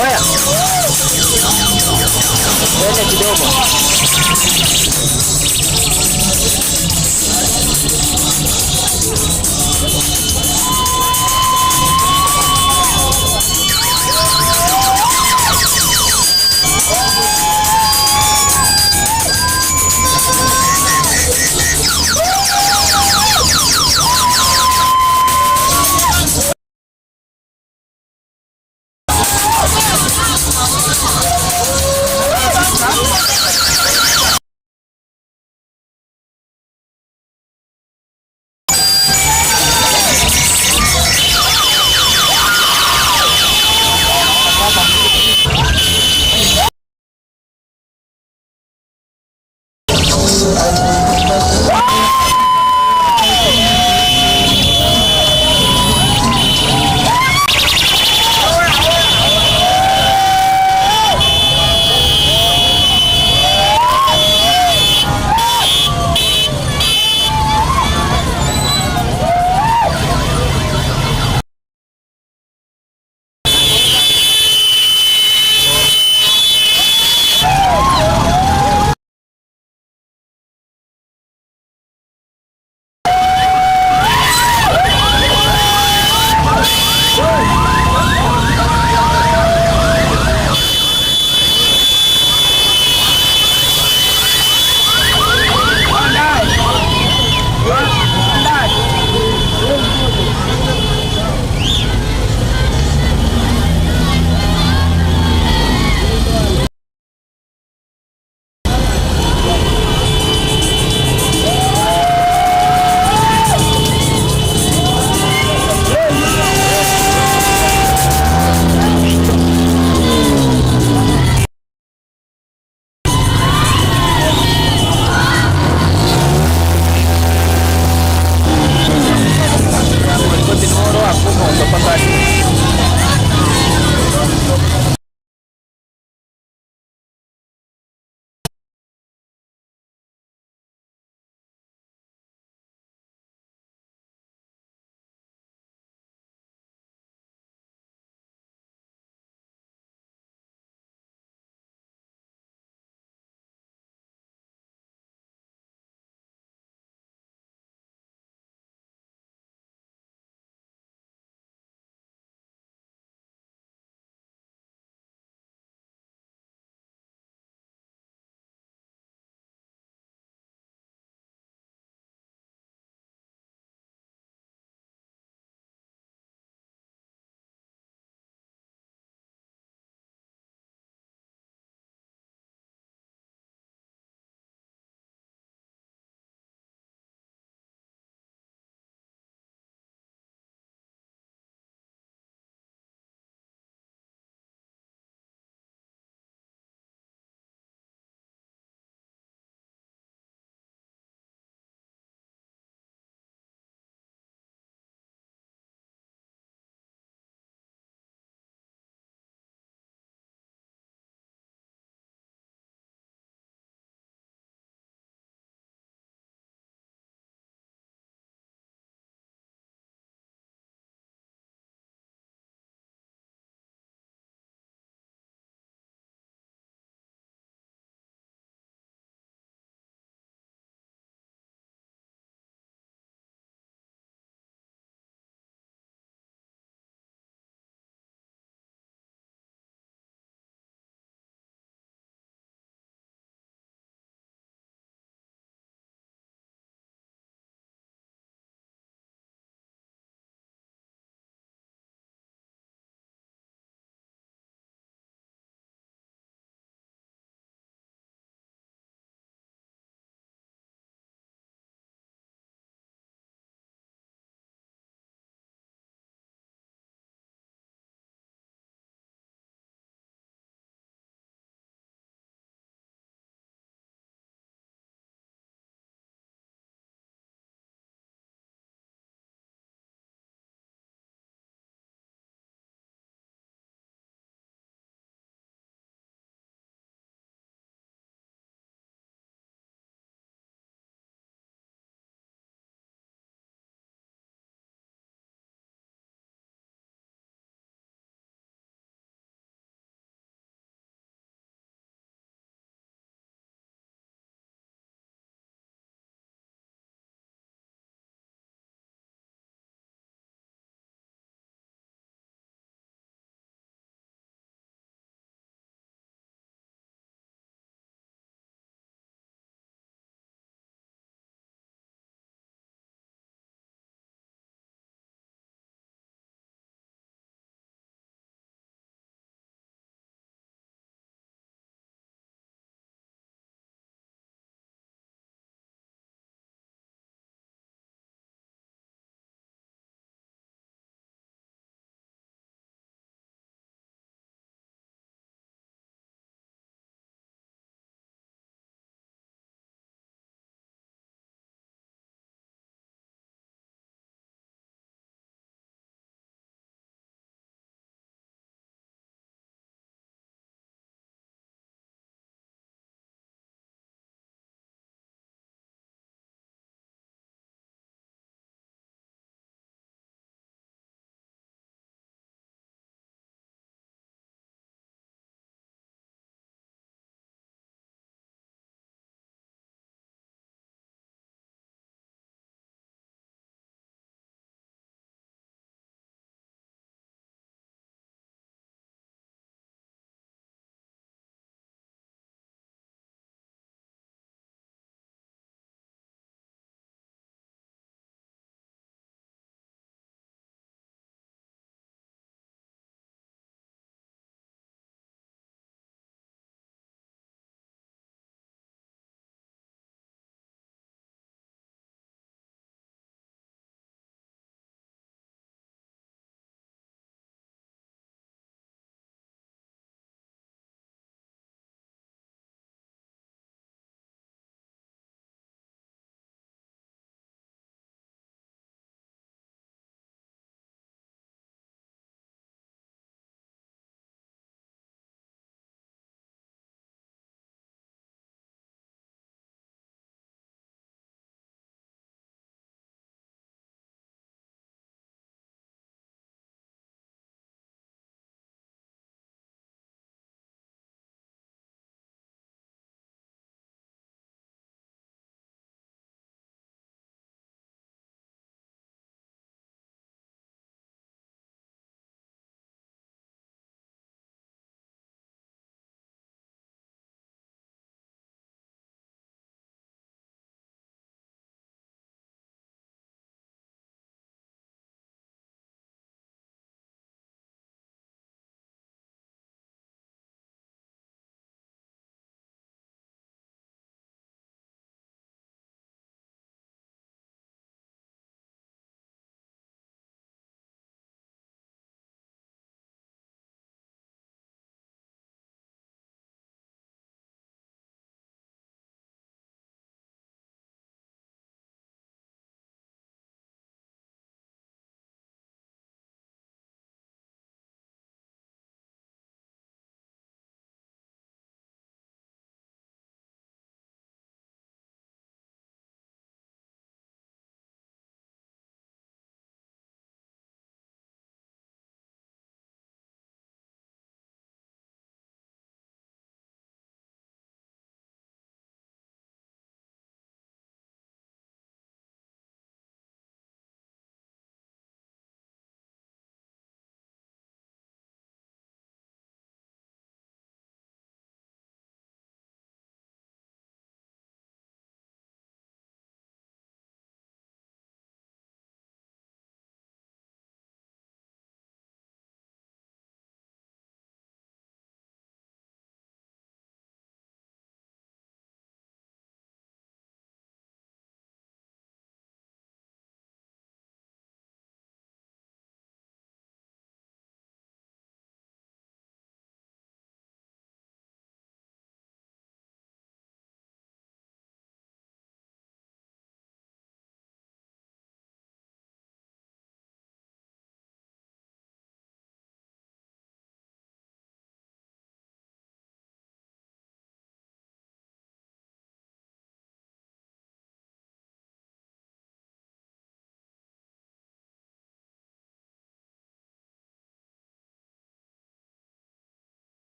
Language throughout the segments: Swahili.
Oya. Mbele kidogo.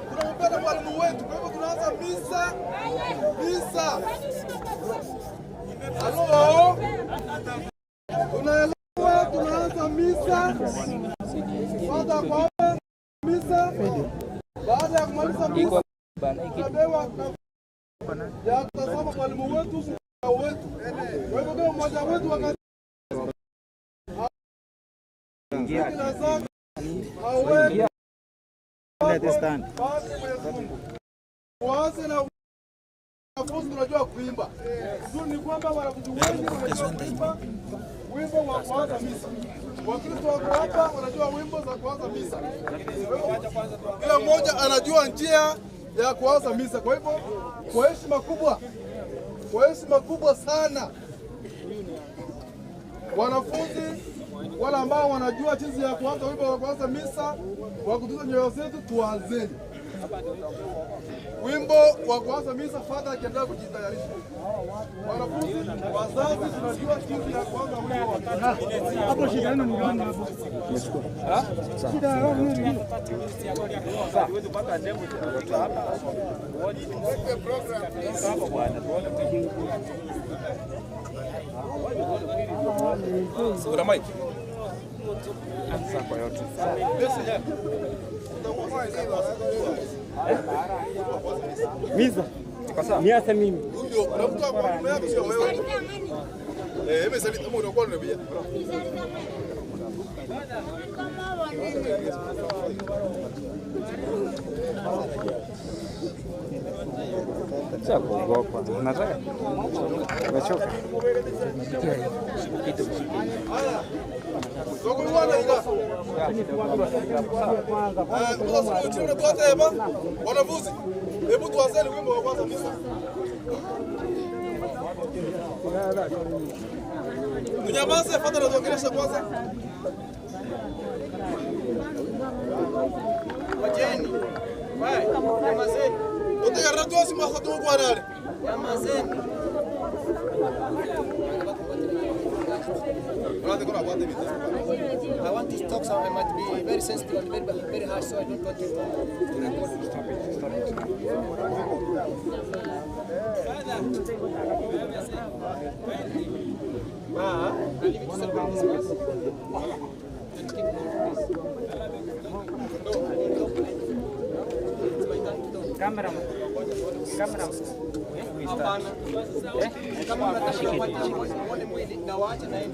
Tunampenda mwalimu wetu, kwa hivyo tunaanza misa. Misa. Halo. Tunaelewa, tunaanza misa. Baada kwa misa, baada ya kumaliza misa, tunapewa ya kutazama mwalimu wetu wetu. Kwa hivyo kama mmoja wetu wakati waanze na wanafunzi tunajua kuimba. Zuri ni kwamba wanafunzi wengi wanajua kuimba wimbo wa kuanza misa. Wakristo wako hapa wanajua wimbo za kuanza misa. Kila mmoja anajua njia ya kuanza misa. Kwa hivyo kwa heshima kubwa sana, wanafunzi wale ambao wanajua jinsi ya kuanza wimbo wa kuanza misa, wa kutuza nyoyo zetu, tuanzeni wimbo wa kuanza misa. Father akiendelea kujitayarisha, wanafunzi, wazazi, tunajua jinsi ya kuanza wimbo wa hapo. Shida yenu ni gani hapo? Shida yenu ni gani? Kuna mic. Misa. Niache mimi. Ndio, kuna mtu hapo nyuma yako sio wewe. Eh, mimi sasa unakuwa unabia. Sasa kuogopa. Nataka. Umechoka. Wanafunzi, hebu tuanze wimbo wa kwanza misa. Tunyamaze, Father anatuongelesha kwanza. Wajeni. Wewe, nyamazeni. Utaka si mwaka tu kwa nani? Nyamazeni. I want to talk, so I might be very sensitive and very, very harsh, so I don't want you to record. Stop it, stop it. I leave it to celebrate this mass. And keep more peace. It's my time to talk. Cameraman. Cameraman. Hapana. Kama mnataka muone mwili na waache na yeye.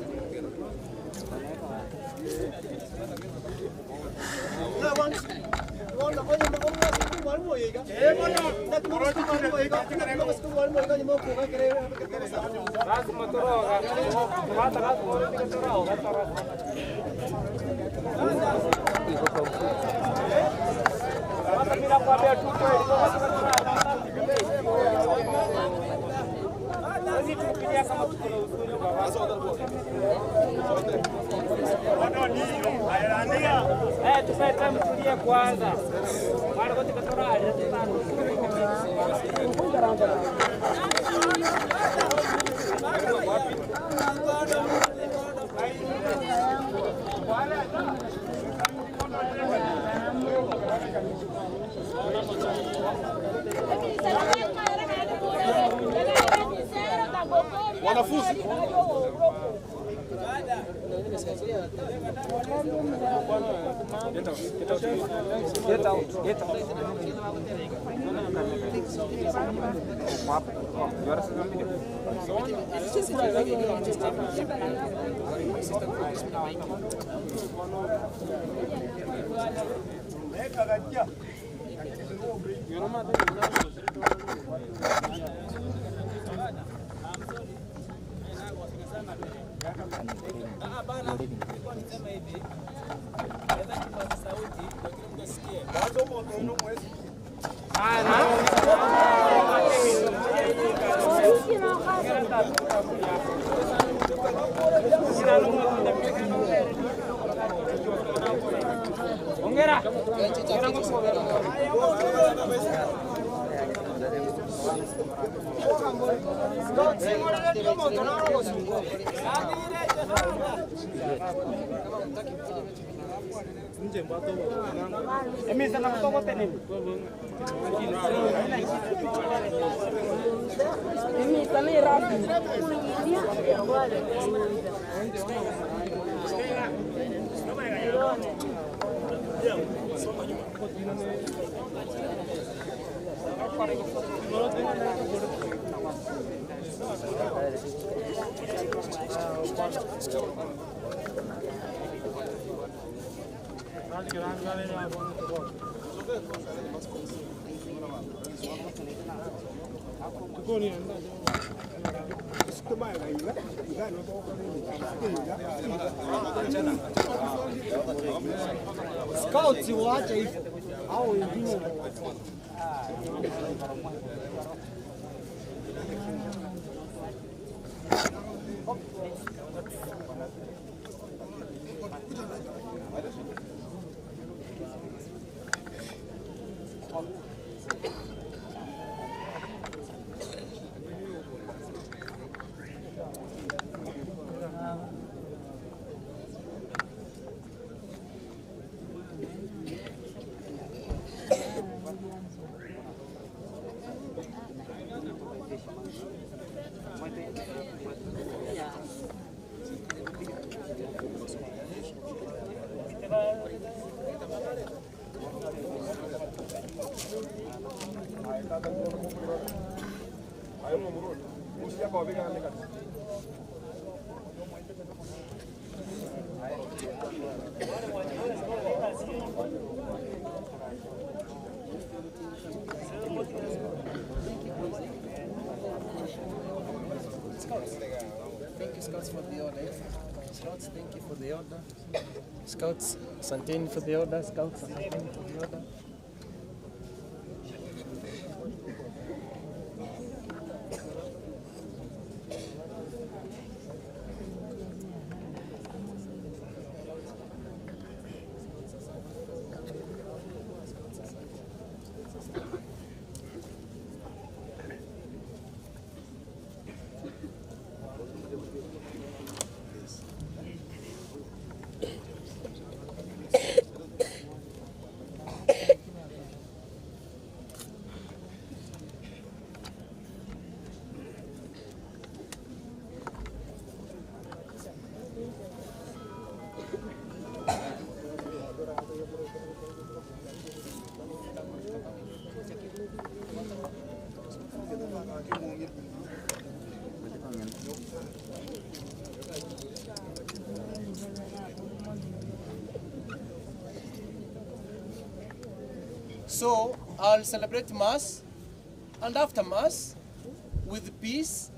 Wanafunzi Get out, get out. You are still on video. Scouts waache hivyo au wengine. Thank you, Scouts, for the order. Scouts, thank you for the order. Scouts, asanteni for the order. Scouts, asanteni for the order. So I'll celebrate Mass, and after Mass, with peace,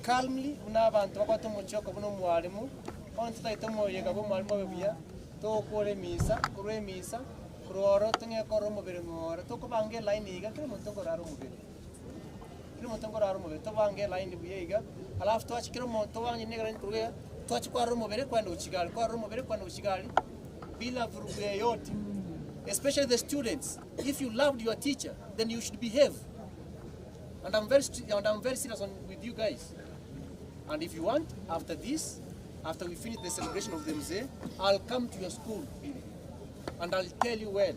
calmly, una abantu bakwata omuchoko buno mwalimu, onse taita omoyega bwa mwalimu obuya, tokore misa, kurwe misa, kuroro tungekora omubiri ng'ora, tokobanga eline iga, kila omonto nkorara omubiri. Kila omonto nkorara omubiri, tobange eline buya iga, alafu twachi kila omonto wanye nigara nikuruga, twachi kwarora omubiri kwenda gochigari, kwarora omubiri kwenda gochigari, bila vurugu yoyote. Especially the students, if you loved your teacher, then you should behave. And I'm very serious with you guys. And if you want, after this, after we finish the celebration of the Mzee, I'll come to your school and I'll tell you well.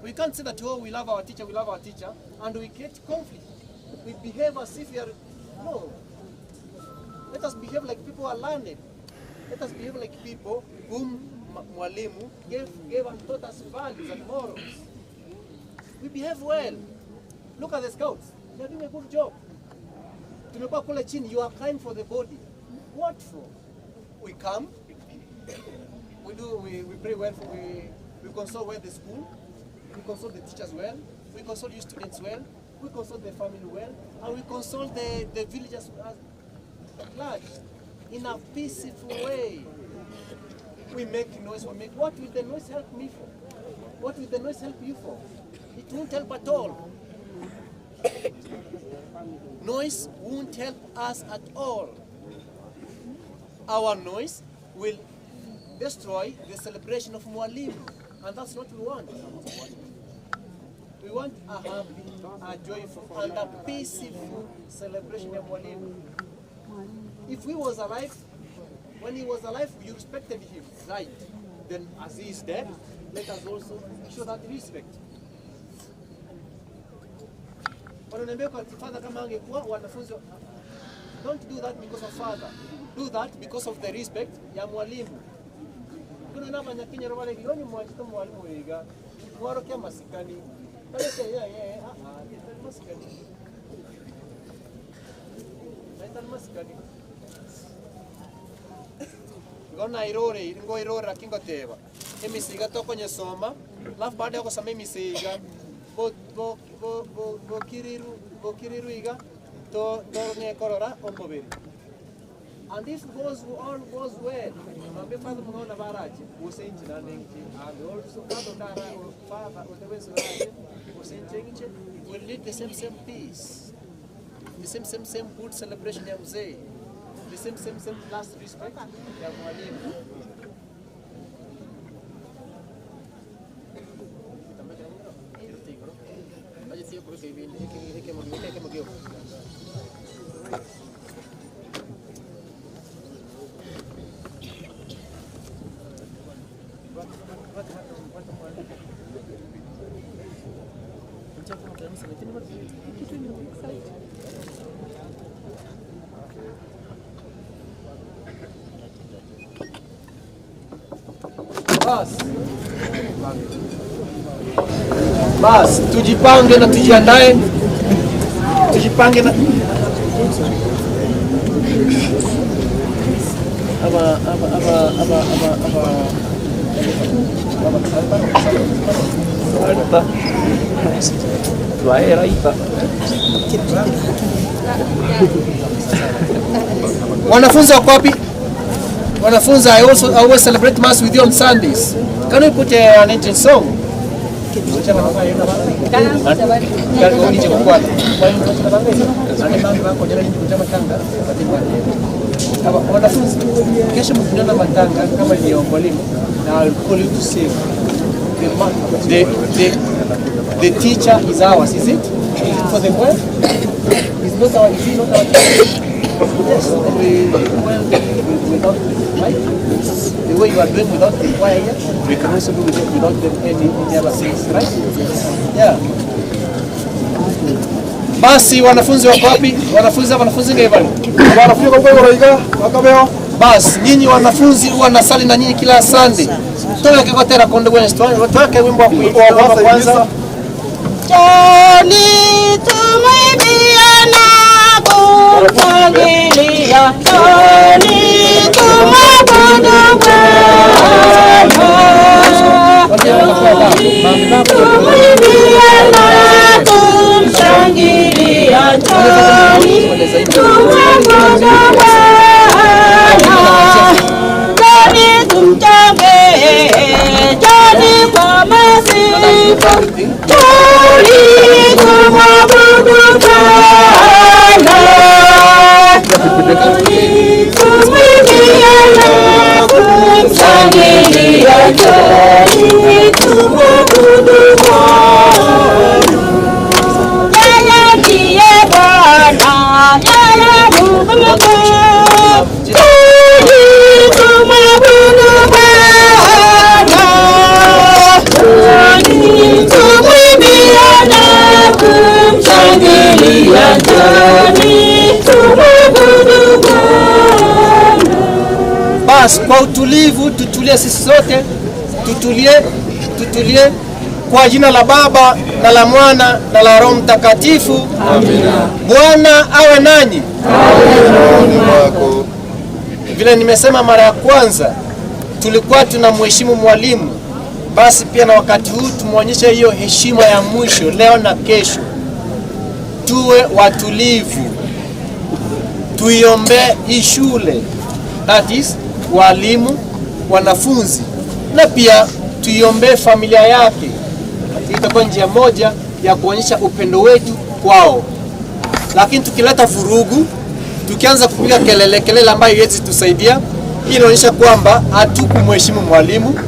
We can't say that, oh, we love our teacher, and we create conflict. We behave as if we are, no. Let us behave like people who are learned. Let us behave like people whom Mwalimu gave and taught us values and morals. We behave well. Look at the scouts. They are doing a good job. Tumekuwa kule chini, you are crying for the body. What for? We come, we pray well, we console well the school, we console the teachers well, we console you students well, we console the family well, and we console the villagers at large in a peaceful way. We make noise, we make, what will the noise help me for? What will the noise help you for? It won't help at all. Noise won't help us at all. Our noise will destroy the celebration of Mwalimu, and that's what we want. We want a happy, a joyful, and a peaceful celebration of Mwalimu. If we was alive, When he was alive, you respected him, right? Then as he is dead, let us also show that respect. Wananiambia kwa father kama angekuwa wanafunzi. Don't do that because of father. Do that because of the respect ya mwalimu. Kuna nama nyakinya robale gioni mwachito mwalimu wiga. Mwaro masikani. Bale ya ya ah ah masikani. Aitan masikani. Ngona irore ngo irora kingoteba. Emisiga tokonye soma. Alafu baada ya kusoma emisiga bo bo bo bo bo kiriru bo kiriru iga to torne korora omobiri. And if goes all goes well, mambe father mngona baraje usenji na nengi and also father dara father utewenzo baraje usenji will lead the same same peace, the same same same good celebration ya mzee, the same same same last respect ya mwalimu. Bas, tujipange na tujiandae. Tujipange na aba aba aba aba aba aba aba. Wanafunzi wako wapi? Wanafunzi, I always celebrate mass with you on Sundays. Can we put an ancient song? Wanafunzi, kesho mkiniona matanga kama ni mwalimu, na I'll call you to sing. The teacher is ours, is it? Is it for the choir? Is not our, is he not our teacher? Yes, and we well without right? The way you are doing without the choir here, we can also do without them any other things, right? Yeah. Basi wanafunzi wako wapi? Wanafunzi wanafunzi ngapi? Wanafunzi wako kwa wakabeo. Basi nyinyi wanafunzi huwa nasali na nyinyi kila Sunday. Toka kikotera konde kwenye story, watoke wimbo wa kwanza. Joni tumwimbie na kumshangilia, Joni tumwabudu Bwana. Joni tumwimbie na kumshangilia, Joni tumwabudu Bwana. Joni tumchange, Joni kwa masifu, Joni tumwabudu Bwana. Joni tumwimbie na kumshangilia, Joni tumwabudu Bwana. Yeye ndiye Bwana, yeye Mungu mkuu. Joni tumwabudu Bwana. Joni tumwimbie na kumshangilia, Joni tumwabudu Bwana. Bas, kwa utulivu tutulie sisi sote, tutulie, tutulie kwa jina la Baba na la Mwana na la Roho Mtakatifu. Amina. Bwana awe nanyi. Awe rohoni mwako. Vile nimesema mara ya kwanza, tulikuwa tunamheshimu mwalimu, basi pia na wakati huu tumuonyeshe hiyo heshima ya mwisho leo na kesho. Tuwe watulivu, tuiombe hii shule, that is walimu, wanafunzi, na pia tuiombe familia yake. Itakuwa njia moja ya kuonyesha upendo wetu kwao. Lakini tukileta vurugu, tukianza kupiga kelele kelele ambayo haiwezi tusaidia, hii inaonyesha kwamba hatukumheshimu mwalimu,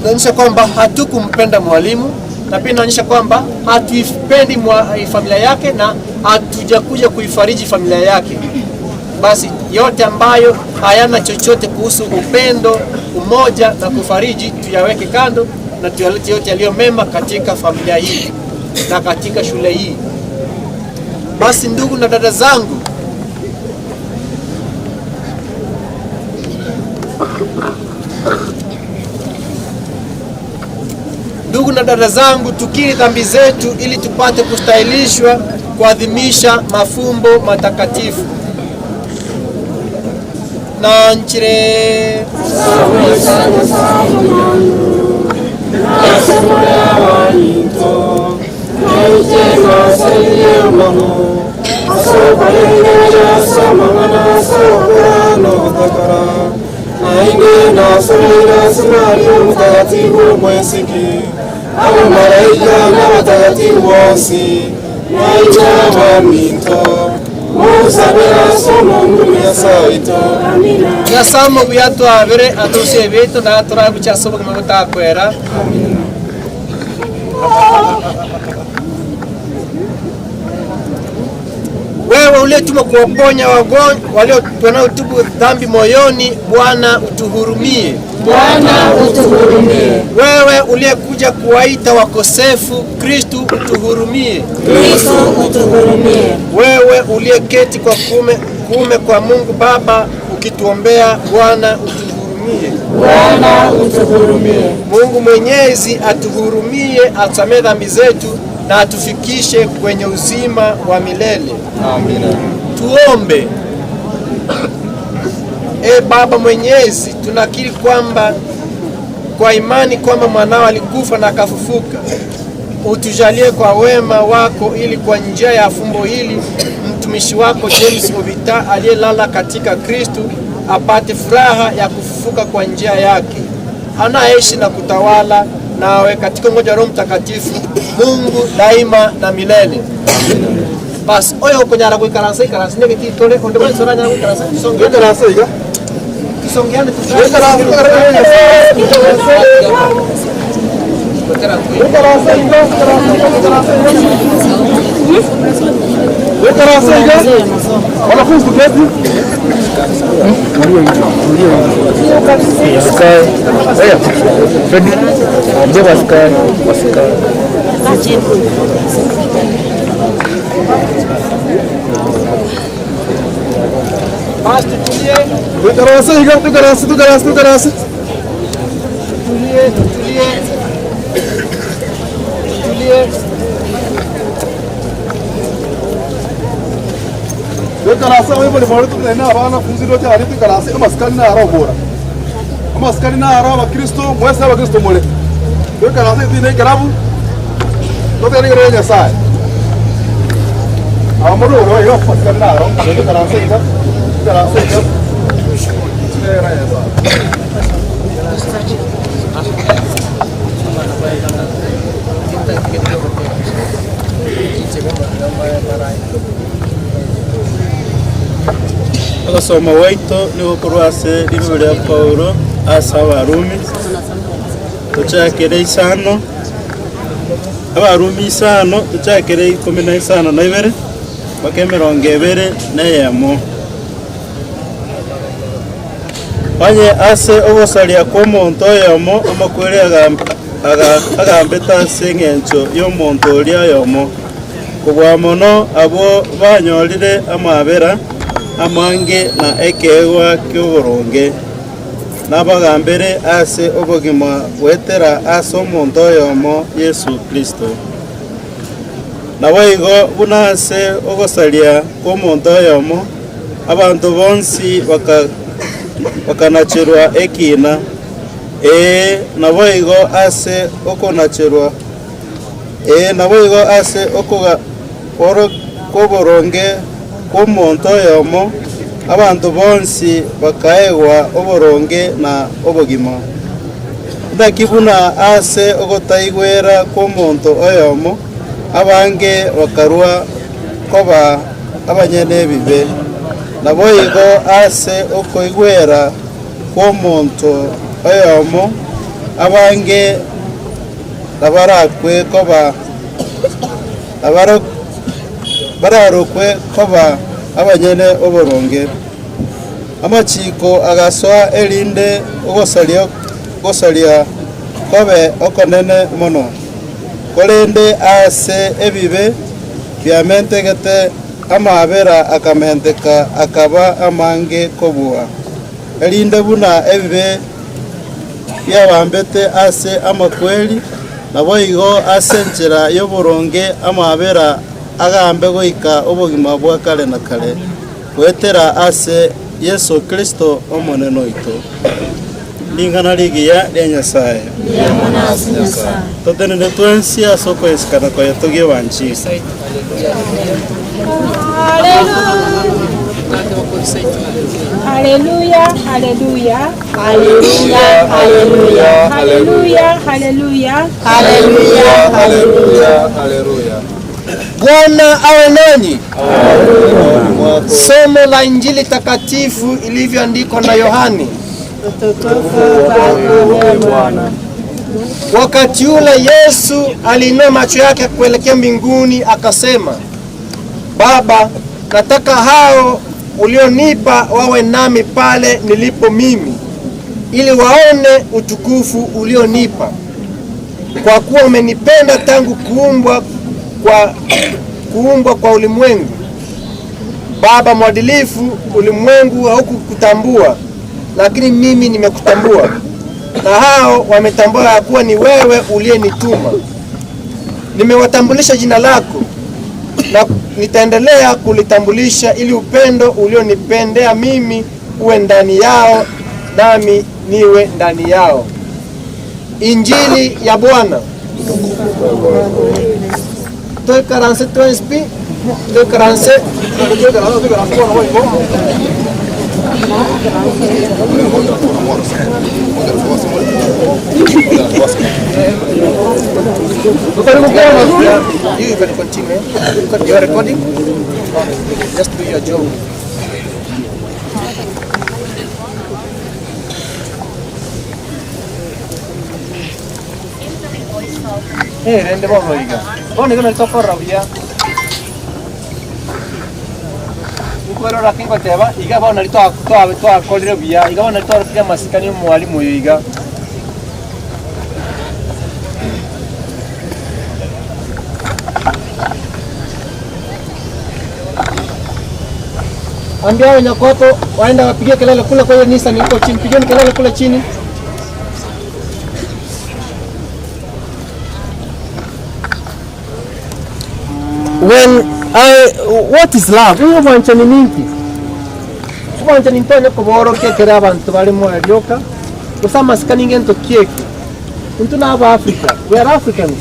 inaonyesha kwamba hatukumpenda mwalimu, na pia inaonyesha kwamba hatuipendi familia yake na hatujakuja kuifariji familia yake. Basi yote ambayo hayana chochote kuhusu upendo, umoja na kufariji tuyaweke kando na tuyalete yote yaliyo mema katika familia hii na katika shule hii. Basi ndugu na dada zangu, tukiri dhambi zetu ili tupate kustahilishwa kuadhimisha mafumbo matakatifu. Na nchire Nyasamo buyatwabire atusie bitu na turagucha sobo kumutakwera. Wewe uliyetumwa kuwaponya wagonjwa walio wanaotubu dhambi moyoni, Bwana utuhurumie. Bwana utuhurumie. Wewe uliyekuja kuwaita wakosefu, Kristu utuhurumie. Kristu utuhurumie. Wewe uliyeketi kwa kuume kwa Mungu Baba ukituombea, Bwana utuhurumie. Bwana utuhurumie. Mungu Mwenyezi atuhurumie, atusamehe dhambi zetu na atufikishe kwenye uzima wa milele. Amina. Tuombe. E Baba Mwenyezi, tunakiri kwamba kwa imani kwamba mwanao alikufa na akafufuka. Utujalie kwa wema wako ili kwa njia ya fumbo hili mtumishi wako James Obita aliyelala katika Kristu apate furaha ya kufufuka kwa njia yake, anaishi na kutawala nawe katika umoja wa Roho Mtakatifu, Mungu daima na milele. Bas oyo okonyara gwikaransa ikaransa nege titore onde bwensi oranyara gwikaransa tusongeane tusongeane Wanafunzi tuketi. Basi tutulie. Tukarasi. Tutulie, tutulie. Tutulie. Tukarasi wewe ni bora tunaenda wanafunzi wote hadi tukarasi amaskani na roho bora. Amaskani na roho wa Kristo, mwesa wa Kristo mole. Tukarasi tine karabu. Tote ni roho ya sai. Amoro roho yo maskani na roho. Tukarasi ika. Tukarasi ika. Tine roho ya sai. Agasoma waito nigo kurwase libere ya Paulo asa Abarumi tuchakere isano Abarumi isano tuchakere 15 na ibere mpaka 21. Onye ase ogosaria kwa omonto oyomo omokwere agambete ase eng'encho y'omonto oria oyomo kobua mono abo banyorire amabera amange na ekeegwa ki'oboronge nabagambere ase obogima bwetera ase omonto oyomo Yesu Kristo. Naboigo buna ase ogosaria kwa omonto oyomo abanto bonsi bakanacherwa ekina naboigo ase okonacherwa naboigo ase okoboronge kw'omonto oyomo abantu bonsi bakaegwa oboronge na obogima. Naki buna ase ogotaigwera kw'omonto oyomo abange bakarwa koba abanyene ebibe naboigo ase okoigwera kw'omonto oyomo abange nabarakwe koba bararokwe koba abanyene oboronge. Amachiko agasoa erinde ogosaria gosaria kobe okonene mono korende ase ebibe biamentegete amabera akamenteka akaba amange kobua erinde buna ebibe byabambete ase amakweli naboigo ase enchera y'oboronge amabera agambe goika obogima bwa kare na kare gwetera ase Yesu Kristo omonene oito. Lingana ligiya lya Nyasaye. Totenene twensi ase okoesikana kwaye togie banchi. Haleluya, haleluya. Haleluya, haleluya. Haleluya, haleluya. Haleluya, haleluya, haleluya. Bwana awe nanyi. Somo la Injili takatifu ilivyoandikwa na Yohani. Wakati ule Yesu aliinua macho yake kuelekea mbinguni akasema, Baba, nataka hao ulionipa wawe nami pale nilipo mimi, ili waone utukufu ulionipa, kwa kuwa umenipenda tangu kuumbwa kwa ulimwengu. Baba mwadilifu, ulimwengu haukukutambua, lakini mimi nimekutambua, na hao wametambua ya kuwa ni wewe uliyenituma. Nimewatambulisha jina lako na nitaendelea kulitambulisha, ili upendo ulionipendea mimi uwe ndani yao, nami niwe ndani yao. Injili ya Bwana. 247 pi 247. You can continue. You are recording? Just do your job. Rende bono iga. Bono iga nalitokorra buya. Ukwero rakingo teba iga bono nalitoa toa toa kolire buya. Iga bono nalitoa kila masikani mwalimu iga. Ambia wenyakoto waenda wapigie kelele kule kwa hiyo Nissan huko chini. Pigeni kelele kule chini. When I what is love? Uyo mwanchani ninki? Mwanchani ntonye koboro kekera abantu bali mo ryoka. Kusama sikani ngento kieki. Untu na aba Africa. We are Africans.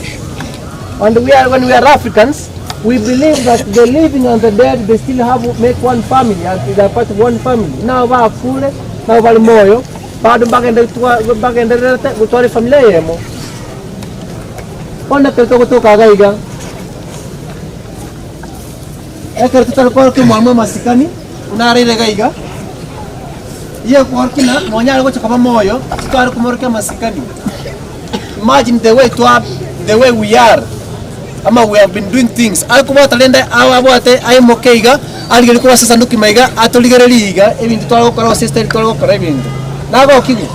And we are when we are Africans, we believe that the living and the dead, they still have make one family, and they are part of one family. Now ba kule, now bali moyo, bado bagende bagende gutwara familia yemo. Ona toto kutoka gaiga. Ekero tutarikora ki mwalimu masikani unarire gaiga iye kworkina nonyare gocha kaba moyo tutari kumorokia masikani. Imagine the way to have, the way we are ama we have been doing things akubata lenda awabwate aimokeiga aligeri kuba sanduki maiga atoligereri iga ebintu twagokora sister twagokora ebintu nagokigu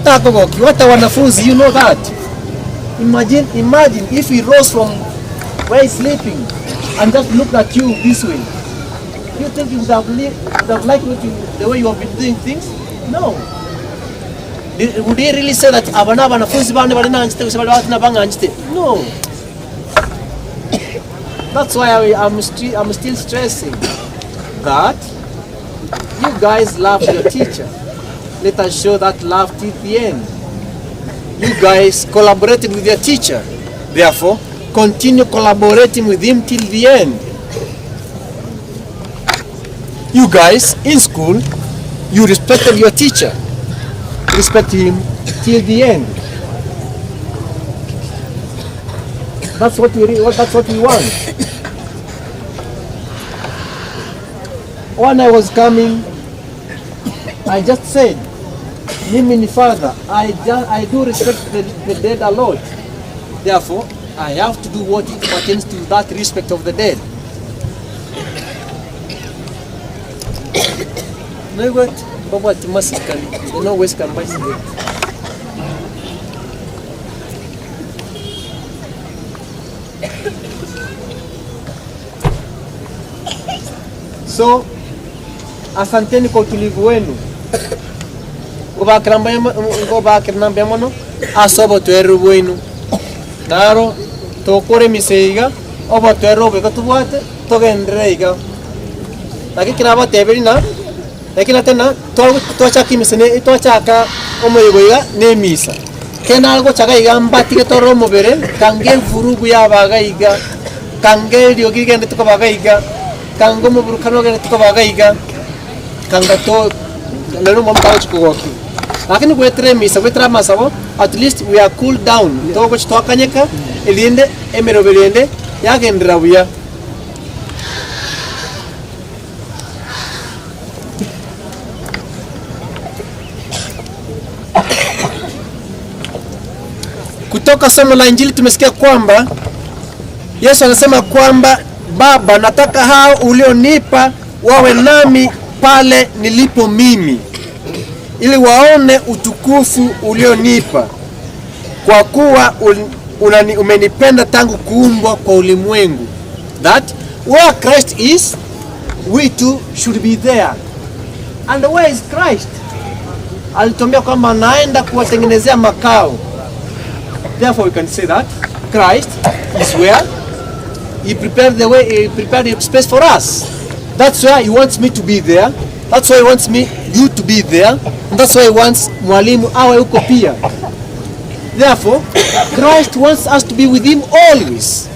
takogoki. What wanafunzi, you know that. Imagine if he rose from where he's sleeping and just looked at you this way. You think he would have liked what you, the way you have been doing things? No. Would he really say that abana wanafunzi bane bali nanjite kusema watu na banga anjite? No. That's why I'm still stressing that you guys love your teacher. Let us show that love till the end. You guys collaborated with your teacher. Therefore, continue collaborating with him till the end. You guys in school, you respected your teacher. Respect him till the end. That's what we that's what we want. When I was coming, I just said, Mimi ni father, I do respect the dead a lot. Therefore, I have to do what it pertains to that respect of the dead. Know what? Baba timasikali. They no waste can buy cigarette. So, asanteni kwa utulivu wenu. Ngobakirambia mono asobo tweru bwenu. Naro tokore miseiga obo tweru bwega tubwate togendere iga. Lakini kinabateberi na lakini tena twachaka imisene twachaka omoyigo iga nemisa. Kena gochaka iga mbatike toro omobere kange vurugu yabaga iga kange riogi gende tukobaga iga kango muburukano gende tukobaga iga kanga to lero mwa chikugoki. Lakini gwetere misa gwetere masabo at least we are cool down. Togo chitwakanyeka elinde emerobelende yagendera buya. Kutoka somo la Injili tumesikia kwamba Yesu anasema kwamba Baba, nataka hao ulionipa wawe nami pale nilipo mimi, ili waone utukufu ulionipa, kwa kuwa umenipenda tangu kuumbwa kwa ulimwengu. That where Christ is, we too should be there. And where is Christ? Alituambia kwamba naenda kuwatengenezea makao. Therefore we can say that Christ is where he prepared the way, he prepared the space for us. That's why he wants me to be there. That's why he wants me, you to be there. And that's why he wants mwalimu awe huko pia. Therefore, Christ wants us to be with him always.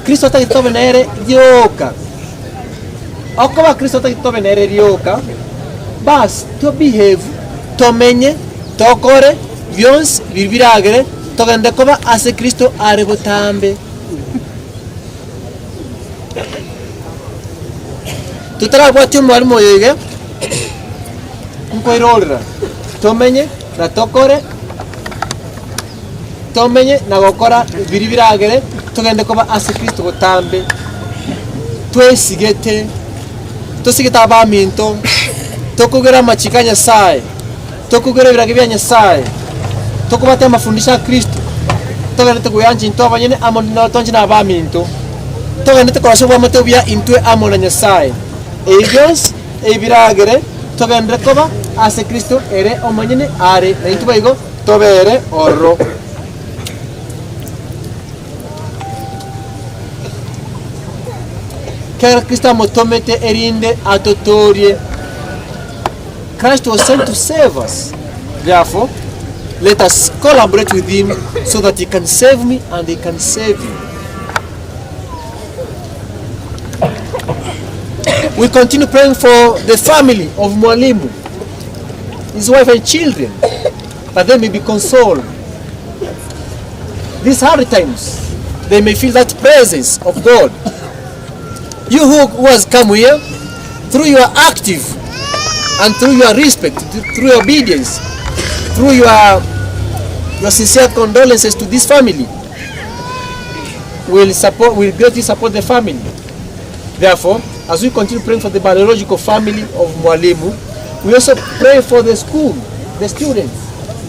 Kristo atagitobe na ere rioka. Okoba Kristo atagitobe na ere rioka. Bas, to behave, tomenye, tokore, byonse bibiragere, togende koba ase Kristo are gotambe. Tutarabwati mwalimu yege nkoirorera tomenye na tokore tomenye na gokora biribiragere togende koba ase Kristo gotambe twesigete tosigeta abaminto tokugera amachika Nyasaye tokugera ebirage bya Nyasaye tokubate amafundisho ya Kristo togende tukuyanja into abanyene amo tonje na abaminto togende tukorasha obwamate bya intwe amo na Nyasaye ebyonsi ebiragere togende koba ase Kristo ere omonyene are na intwe baigo tobere orro. Kera Kristo amotomete erinde atotorie. Christ was sent to save us. Therefore, let us collaborate with him so that he can save me and he can save you. We continue praying for the family of Mwalimu, his wife and children, that they may be consoled. These hard times, they may feel that presence of God. You who has come here, through your active and through your respect, through your obedience, through your sincere condolences to this family, will greatly support the family. Therefore, as we continue praying for the biological family of Mwalimu, we also pray for the school, the students,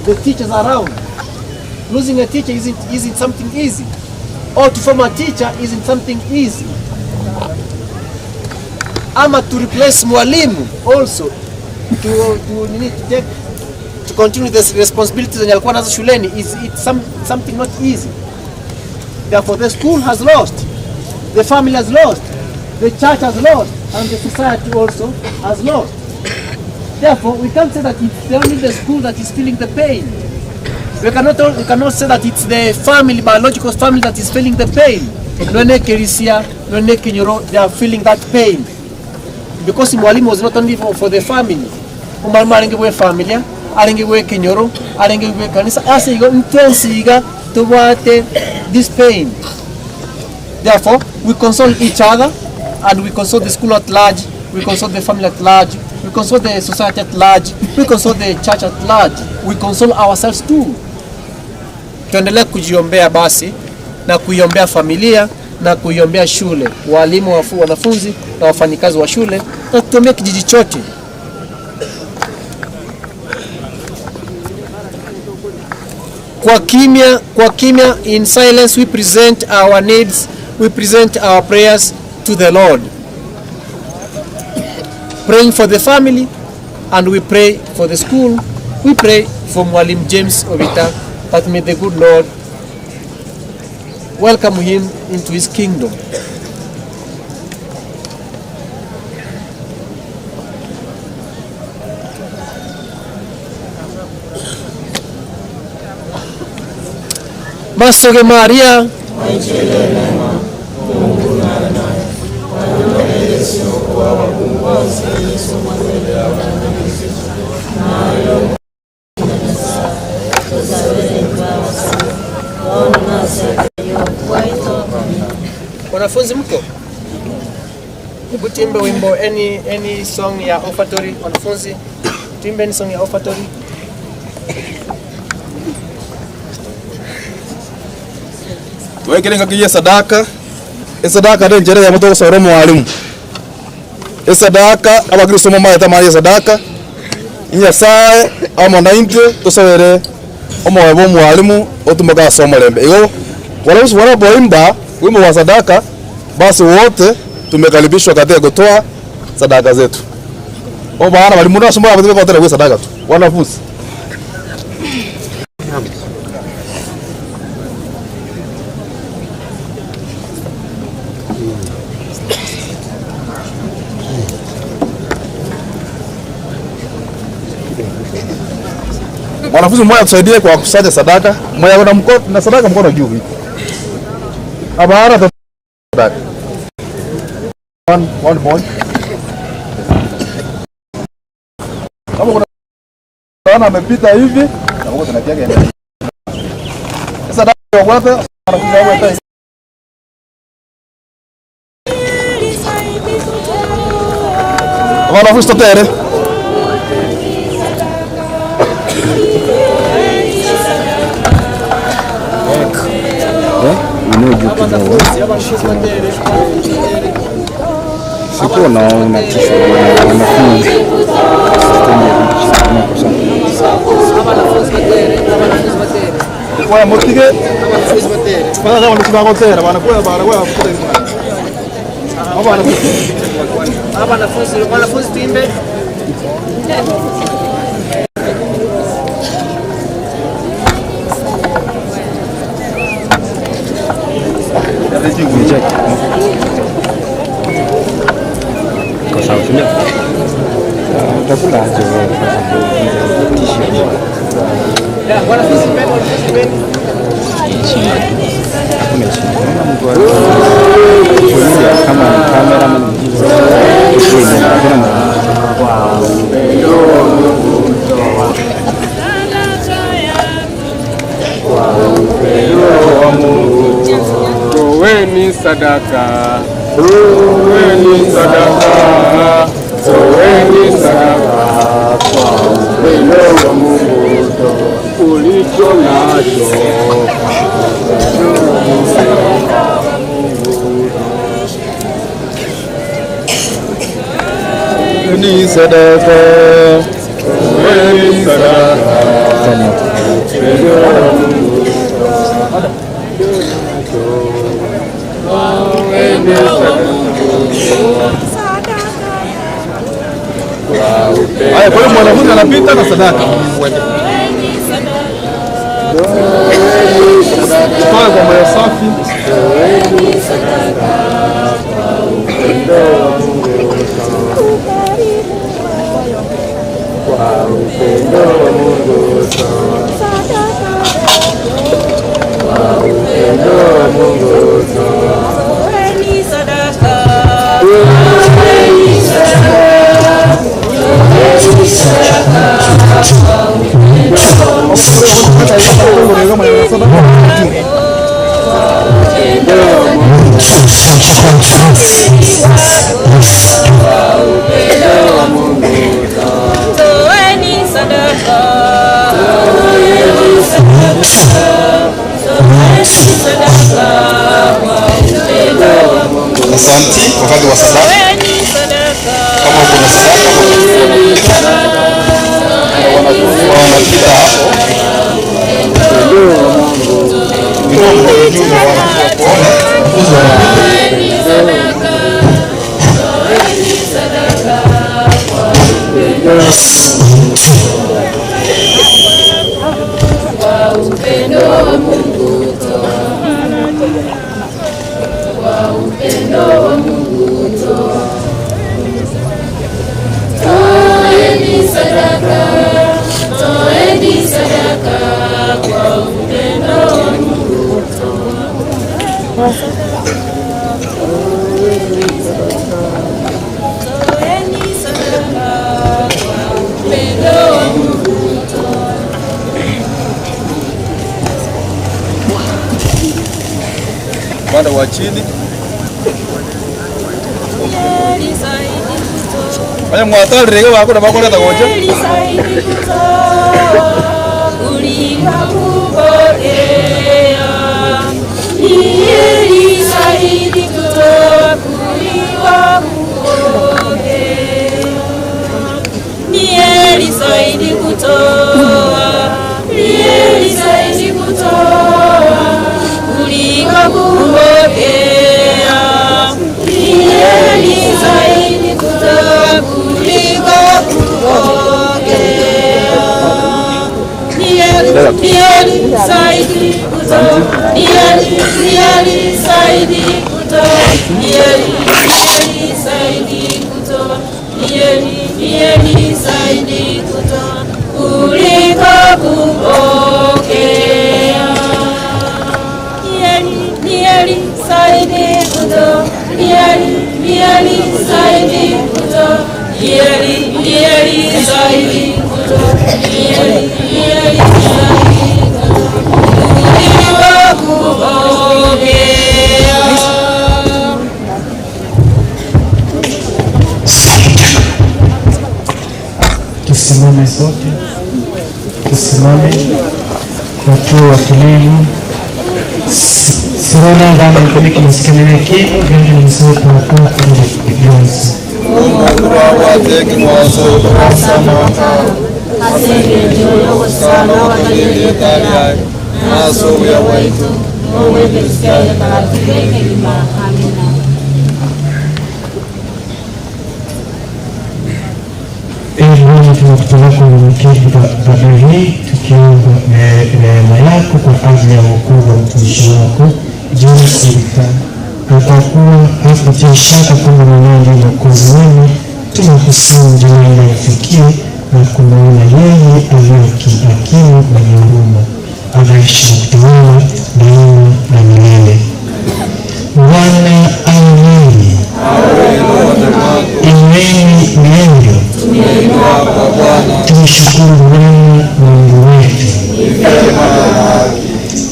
the teachers around. Losing a teacher isn't something easy. Or to form a teacher isn't something easy. Ama to replace Mwalimu also, to continue the responsibilities zenye alikuwa nazo shuleni is something not easy. Therefore, the school has lost, the family has lost, the church has lost, and the society also has lost. Therefore, we can't say that it's only the school that is feeling the pain. We cannot say that it's the family, biological family, that is feeling the pain. Lwene Kerisia, Lwene Kenyoro, they are feeling that pain. Because Mwalimu was not only for the family. Mwalimu arengewe familia, arengewe Kenyoro, arengewe kanisa. Ase igo mtwensiga tubwate this pain. Therefore, we console each other, and we console the school at large, we console the family at large, we console the society at large, we console the church at large, we console ourselves too. Tuendelee kujiombea basi na kuiombea familia na kuiombea shule, walimu, wanafunzi na wafanyikazi wa shule, na tuombee kijiji chote. Kwa kimya, in silence we present our needs, we present our prayers to the Lord. Praying for the family, and we pray for the school, we pray for Mwalimu James Obita, that may the good Lord welcome him into his kingdom. Masoge Maria, wanafunzi mko? Hebu tuimbe wimbo, any song ya offertory. Wanafunzi, tuimbe any song ya offertory. Twekerenga kiye sadaka, esadaka ndio njere ya moto gusoro mwalimu. Esadaka abakristo mamaye tamari sadaka. Nyasaye amona intwe tusabere omoyo bwa mwalimu otumoka asoma lembe. Igo wanafunzi wanapoimba wimbo wa sadaka, basi wote tumekaribishwa katika kutoa sadaka zetu. Obana bali muno asoma abaze kwa tena sadaka tu. Wanafunzi. Mwanafunzi mmoja atusaidie kwa kusanya sadaka. Mmoja na mkono na sadaka mkono juu hivi. Abara sadaka. One boy. Kama kuna ana amepita hivi, na Mungu tunatia gani? Sadaka ya kwanza wanafunzi wao wote. Wanafunzi totere. Sikuwa naona tisho wanafunzi. Kwa motige. Kwa sababu ni kwa tera bana kwa bana kwa Hapa wanafunzi, wanafunzi tuimbe. Kwa sawa, si ndio? Utakula aje wewe kwa sababu tishio. Wanafunzi peni, wanafunzi peni. Hakuna shida. Naona mtu wa social kama ni kamera ama ni mjibu. Hakuna mtu. Toweni sadaka, toweni sadaka, toweni sadaka kwa upendo wa Mungu, ulicho nacho Ni sadaka. Toweni sadaka, upendo wa Mungu. Haya, kwa hiyo mwanafunzi anapita na sadaka. Toe kwa moyo safi. Toeni sadaka. Asante wakati wa sadaka. Toeni sadaka. Kama uko na sadaka wanapita hapo. Kwa upendo wa Mungu toa, kwa upendo wa Mungu toa. Toeni sadaka, toeni sadaka, kwa upendo wa Mungu toa. Toeni sadaka, kwa upendo wa Mungu toa. Upande wa chini. Heri zaidi kutoa. Fanya mwatarire wako na bakoleta gocha. Heri zaidi kutoa kuliko kupokea. Ni heri zaidi kutoa kuliko kupokea. Ni heri zaidi kutoa, ni heri zaidi kutoa kuliko kupokea. Ni heri zaidi kutoa kuliko kupokea. Ni heri, ni heri zaidi kutoa, ni heri, ni heri zaidi kutoa, ni heri, ni heri zaidi kutoa, ni heri, ni heri zaidi kutoa kuliko kupokea. Ni heri, ni heri zaidi kutoa, ni heri, ni heri zaidi kutoa, ni heri, ni heri zaidi kutoa, ni heri, ni heri zaidi kutoa kuliko kupokea. Tusimame sote, tusimame kwa tuwe watulivu. Sirona ngamba ikomeke musikenene kino gende musoke wakuu byonse. Ee Bwana, tunakutolea kwa unyenyekevu dhabihu hii tukiomba neema yako kwa ajili ya wokovu wa mtumishi wako John Sirika, na kwa kuwa hakutia shaka kwamba mwenyewe ndiye Mwokozi wenu, tunakusihi mjalie umfikie na kumuona yeye aliye hakimu mwenye huruma, anaishi na kutawala daima na milele. Bwana awe nanyi. Inueni mioyo. Tumshukuru Bwana Mungu wetu.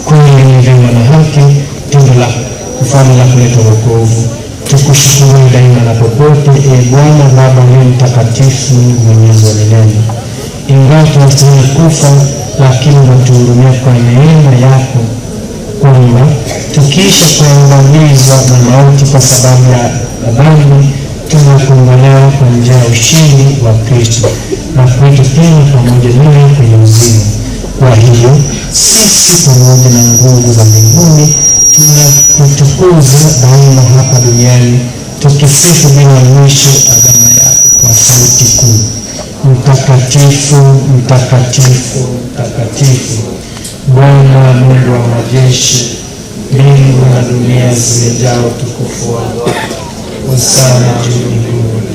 Kweli ni vyema na haki, tendo la mfano la kuleta wokovu. Tukushukuru daima na popote, e Bwana Baba uliye mtakatifu, Mungu mwenyezi wa milele. Ingawa tunastahili kufa, lakini unatuhurumia kwa neema yako, kwamba tukiisha kuangamizwa na mauti kwa sababu ya dhambi, tumekombolewa kwa njia ya ushindi wa Kristo na kuitwa tena pamoja naye kwenye uzima. Kwa hiyo sisi pamoja na nguvu za mbinguni tunakutukuza daima hapa duniani, tukisifu bila mwisho adhama yako kwa sauti kuu: Mtakatifu, mtakatifu, mtakatifu, Bwana Mungu wa majeshi, mbingu na dunia zimejaa utukufu wako. Hosana juu mbinguni.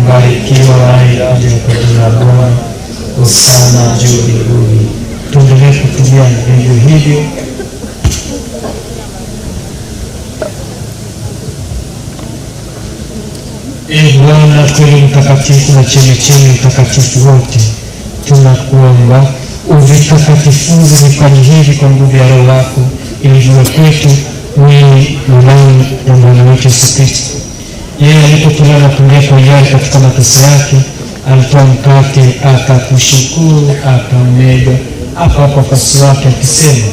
Mbarikiwa anayekuja kwa jina la Bwana. Hosana juu mbinguni. Tuendelee kutumia vivyo hivyo. Ee Bwana kweli mtakatifu na chemichemi mtakatifu wote, tunakuomba uvitakatifuze vipaji hivi kwa nguvu ya Roho wako, ili viwe kwetu mwili na damu ya Bwana wetu Yesu Kristo. Yeye alipotolewa na kuingia kwa hiari katika mateso yake, alitoa mkate, akakushukuru, akaumega, akawapa wafuasi wake akisema,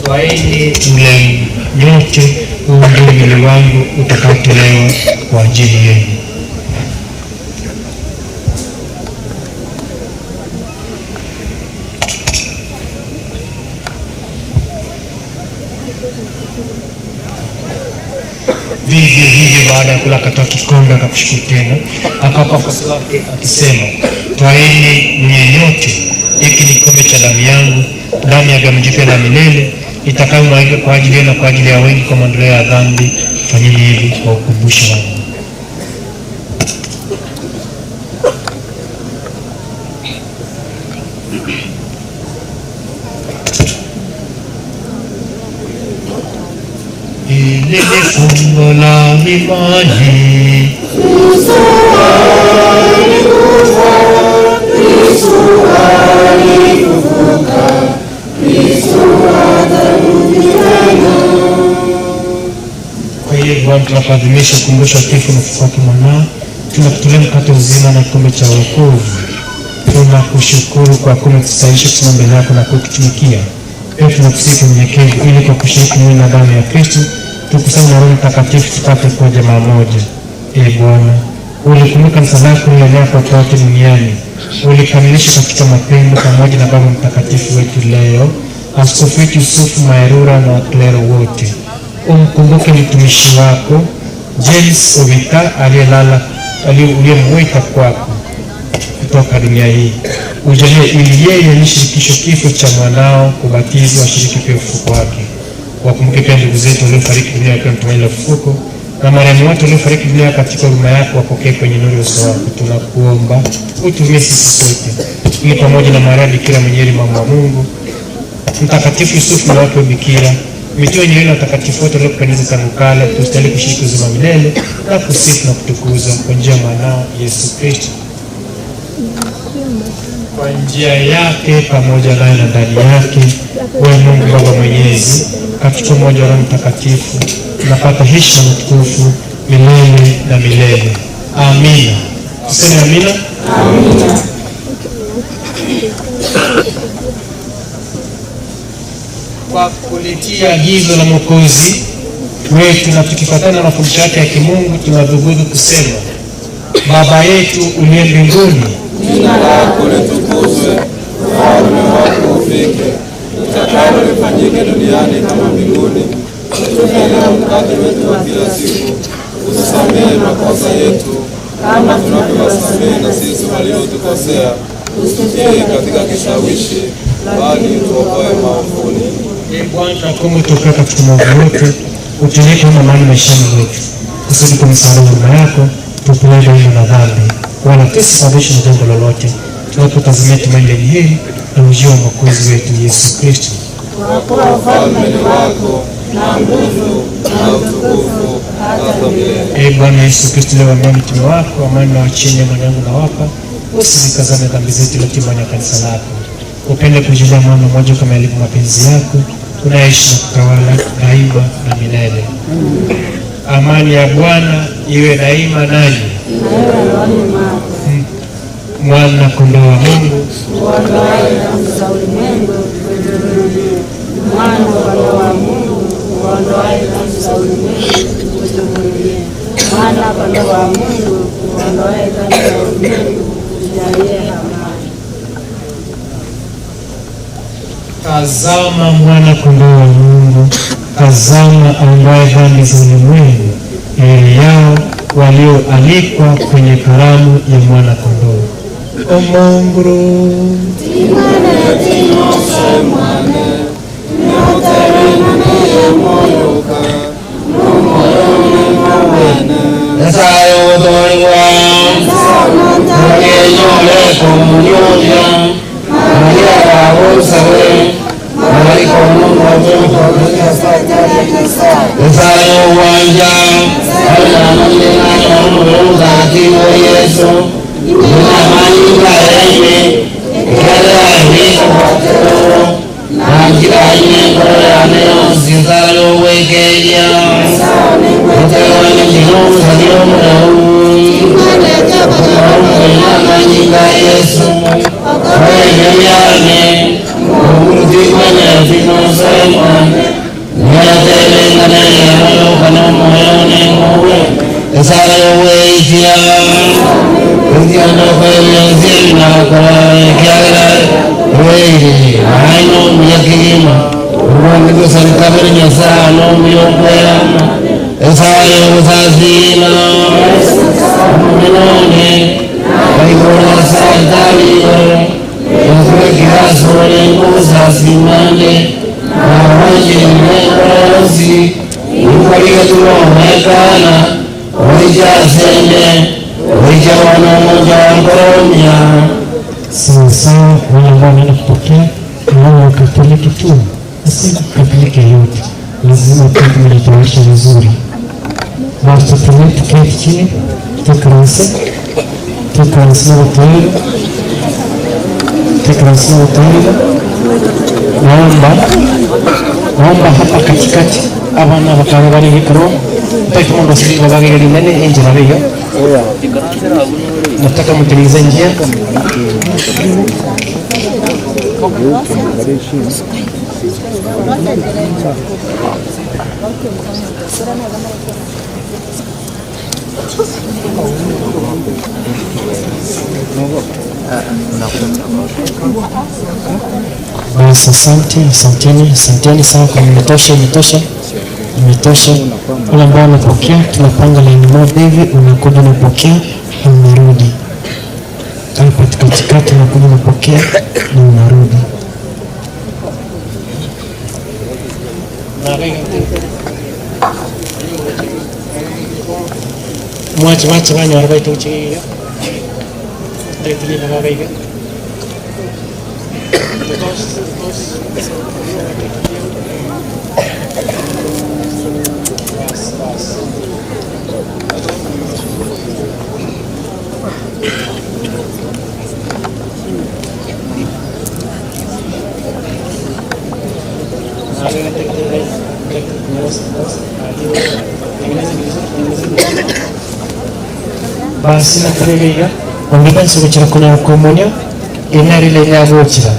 twaeni mle nyote, huu ndio mwili wangu utakaotolewa kwa ajili yenu. Vivyo hivyo baada ya ya kula akatoa kikombe, akakushukuru tena, akawapa wafuasi wake akisema, twaeni mnywe nyote, hiki ni kikombe cha damu yangu, damu ya agano jipya la milele, itakayomwagika kwa ajili yenu na kwa ajili ya wengi kwa maondoleo ya dhambi. Fanyeni hivi kwa ukumbusho wangu. Hili ni fumbo la imani. Kwa hiyo Bwana, tunapoadhimisha ukumbusho wa kifo na ufufuo wake mwanao, tunakutolea mkate uzima na kikombe cha wokovu. Tunakushukuru kwa kuwa umetustahilisha kusimama mbele yako na kukutumikia. Pia tunakusihi kwa unyenyekevu, ili kwa kushiriki mwili na damu ya Kristo tukusanye na Roho Mtakatifu tupate kuwa jamaa moja. Ee Bwana, ulikumbuka kanisa lako lililoenea kote duniani, ulikamilisha katika mapendo pamoja na Baba Mtakatifu wetu leo, Askofu wetu Yusufu Maerura na waklero wote. Umkumbuke mtumishi wako James Owita aliyelala, uliyemwita kwako kutoka dunia hii. Ujalie ili yeye alishirikishwa kifo cha mwanao kubatizwa ashiriki pia ufufuko wake. Wakumbuke pia ndugu zetu waliofariki dunia wakiwa na tumaini la ufufuko, na marehemu wote waliofariki dunia katika huruma yako wapokee kwenye nuru ya uso wako. Tunakuomba utumie sisi sote, ili pamoja na Maria Bikira mwenye heri, mama wa Mungu, Mtakatifu Yusufu na wake wa Bikira, mitume wenye heri na watakatifu wote waliokupendeza tangu kale, tustahili kushiriki uzima wa milele na kusifu na kutukuza kwa njia ya mwanao Yesu Kristo. Kwa njia yake pamoja naye na ndani yake, wewe Mungu Baba Mwenyezi, katika umoja wa Roho Mtakatifu, tunapata heshima na utukufu milele na milele. Amina. Tuseme amina. Amina. Kwa kulitia agizo la Mwokozi wetu na tukifuatana na mafundisho yake ya kimungu, tunadhubutu kusema: Baba yetu uliye mbinguni, Jina lako litukuzwe, ufalme wako ufike, utakalo lifanyike duniani kama mbinguni. Utupe leo mkate wetu wa kila siku, utusamehe makosa yetu kama tunavyowasamehe na sisi waliotukosea, usitutie katika kishawishi, bali utuokoe maovuni. Ee Bwana, tunakuomba utuokoe katika maovu yote, utujalie kuwa amani maishani mwetu, kusudi kwa msaada wa huruma yako tuokolewe daima na dhambi, wala tusisababishwe na jambo lolote, tunapotazamia tumaini lenye heri na ujio wa Mwokozi wetu Yesu Kristo. Kwa kuwa ufalme ni wako na nguvu na utukufu hata milele. Ee Bwana Yesu Kristo, uliyewaambia mitume wako, amani na wacheni, amani yangu nawapa, usizitazame dhambi zetu, lakini imani ya kanisa lako. Upende kujalia mwana mmoja kama yalivyo mapenzi yako, unaishi na kutawala daima na milele. Amani ya Bwana iwe daima nanyi. Mwana kondoo wa Mungu Uondoaye dhambi za ulimwengu, utuhurumie. Mwana kondoo wa Mungu uondoaye dhambi za ulimwengu, utuhurumie. Mwana kondoo wa Mungu uondoaye dhambi za ulimwengu, utujalie amani. Tazama mwana kondoo wa Mungu, tazama aondoaye dhambi za ulimwengu. Heri yao walioalikwa kwenye karamu ya mwana kondoo. O Mungu Esaye gusasima omonene baigoro asaetarire ekwekirasore ngusasimane nawanjenengosi ikorigetuomekana oijasende oijaonomojangonya. Sawasawa, wale ambao wanaenda kupokea ni wale wa Katoliki tu, si Katoliki yote, lazima tuwe tumejitayarisha vizuri. Basi tutulie, tuketi chini, tukaranse tukaranse na utayari, tukaranse na utayari. Naomba hapa katikati abana bakaba bari hikro utakimundu silingo bagigeri nene injira biyo nataka mtengeneze njia. Basi asante, asanteni, asanteni sana kwa imetosha, imetosha, imetosha. Wale ambao wanapokea, tunapanga laini moja hivi, unakuja unapokea na unarudi. Hapa katikati unakuja unapokea na unarudi. Mwache, mwache banya warabaita uchiga. Ndetili baba baiga. Dos, dos. Bas, bas. Basi nakuregeya ongepanisa gukira kunya komunyo inarile nyagukira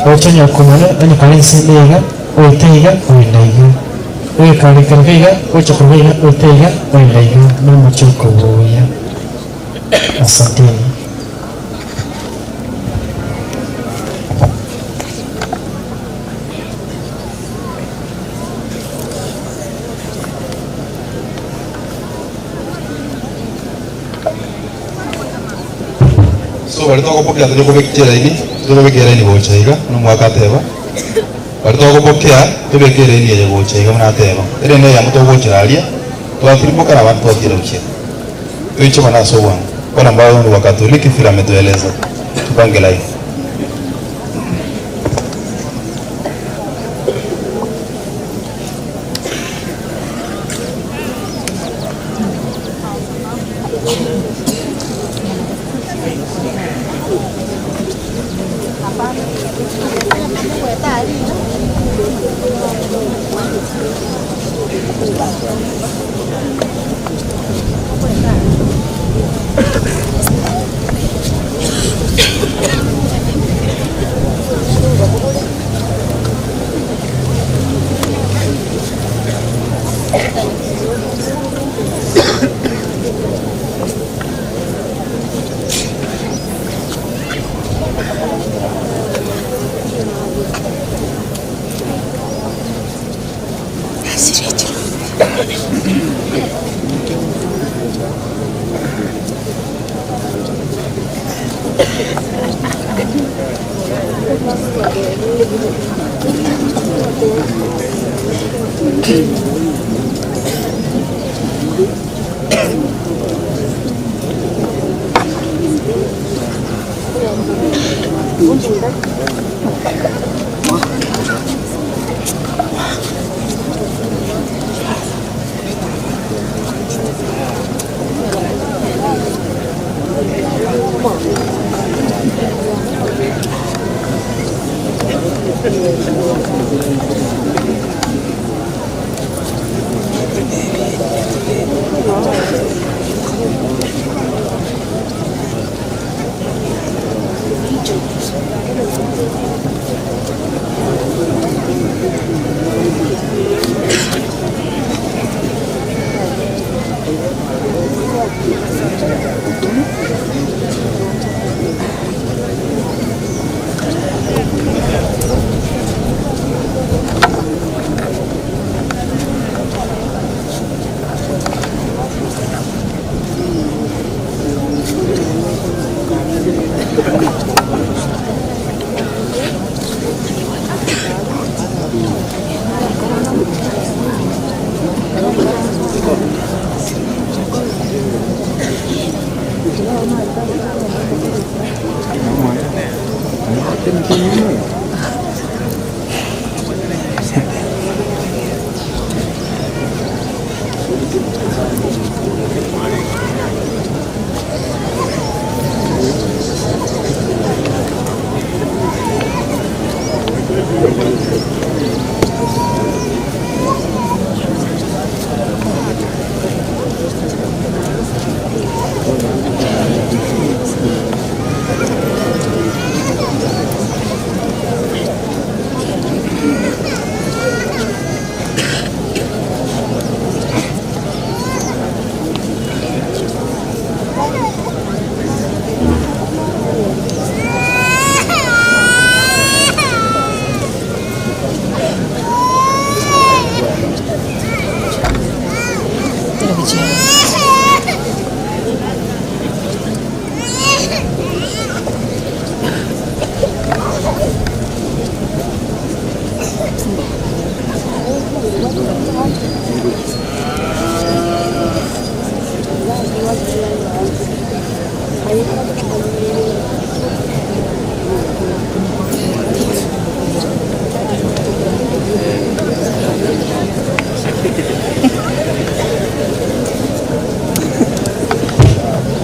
ochonya komunyo ani kalense mega oiteiga oindaiga oikarikargeiga ochokurgeiga oiteiga oindaiga nomuchoko boya. Asanteni. So bari twagopokea tũrĩ raini tũrĩ raini gũchaiga no mwaka teba bari twagopokea tũbekere raini ya gũchaiga muna teba ere ne ya muto gũchiraria twathirimũka na bantu twathira uche tuicho mana so wangu wala ambao ni wa Katoliki vile ametueleza tupange laini.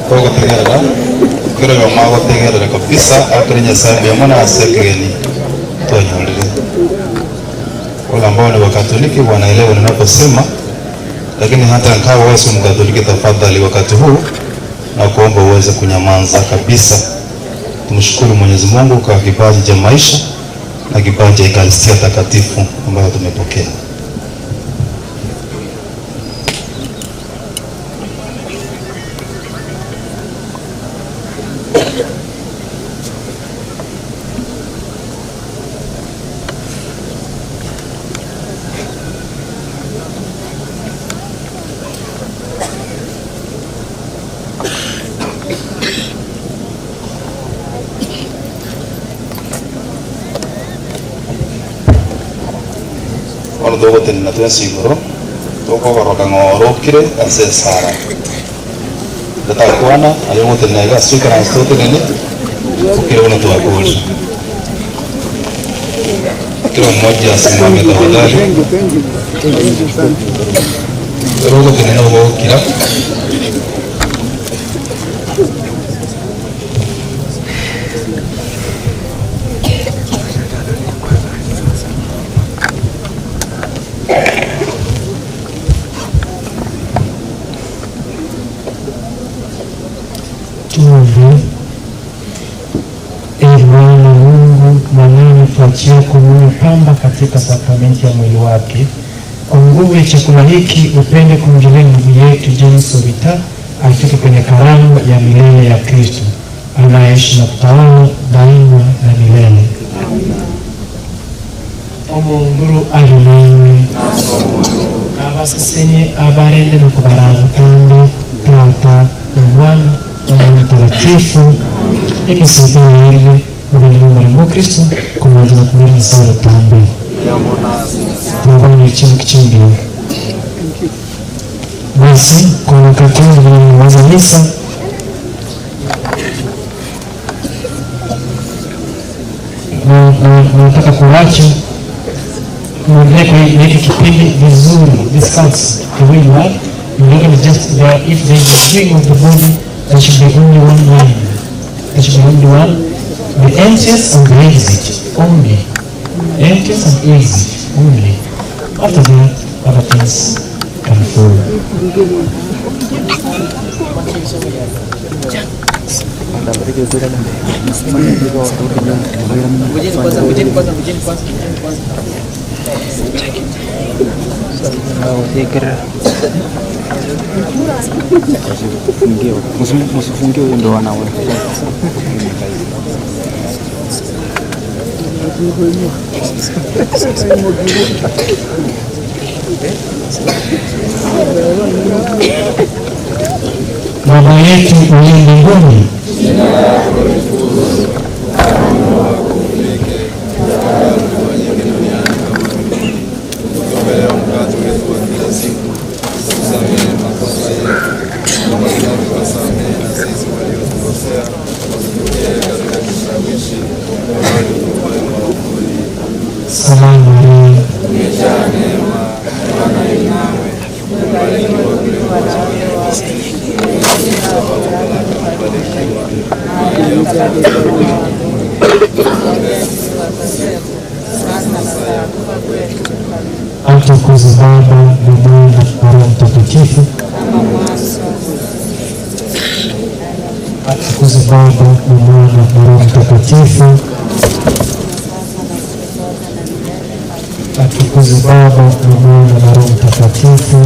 Togotegerera kero yoma gotegerera kabisa akari Nyasaye mbuya ase kigeni twanyorire. Wale ambao ni Wakatoliki wanaelewa ninaposema, lakini hata kama wewe si Mkatoliki, tafadhali wakati huu na kuomba uweze kunyamaza kabisa. Tumshukuru Mwenyezi Mungu kwa kipaji cha maisha na kipaji cha Ekaristia Takatifu ambayo tumepokea. Ono togotenena twensi igoro tokogoroka ng'orokire ase esara gatakwana aria ogotenena iga ase oikaranse totenene okire bono twakore kila mmoja asimame tafadhali. Ero ogotenena ogokira. Tuombe. Ee Bwana Mungu, mwanawe tuachie kumupamba katika sakramenti ya mwili wake. Kwa nguvu ya chakula hiki upende kumjalia ndugu yetu James Orita afike kwenye karamu ya milele ya Kristo, anayeishi na kutawala daima na milele. Omonguru alilewe abasesenye abarende na kubaraza kandi Tata na Mwana na Roho Mtakatifu ikisaidia ulimwengu Kristo kwa ajili ya kumlinda sana tambi. Mungu ni chini kichimbi. Basi kwa wakati huu tunaanza misa. Nataka kuacha muendelee kwa hiki kipindi vizuri. Discuss the way you are. You look at just there, if there is a doing of the body, there should be only one line. There should be only one. The entrance and the exit only. Entrance and exit only. After that, other things can follow. Ngojeni kwanza, ngojeni kwanza, ngojeni kwanza, ngojeni kwanza. Msifungie huyo ndo wanawe. Baba yetu uliye mbinguni, Tupe leo mkate wetu wa kila siku, tusamehe makosa yetu kama tunavyowasamehe na sisi waliotukosea, usitutie katika kishawishi, bali Salamu Maria, Umejaa neema, Bwana yu nawe, umebarikiwa kuliko wanawake wote, Atukuzwe Baba na Mwana na Roho Mtakatifu. Atukuzwe Baba na Mwana na Roho Mtakatifu. Atukuzwe Baba na Mwana na Roho Mtakatifu.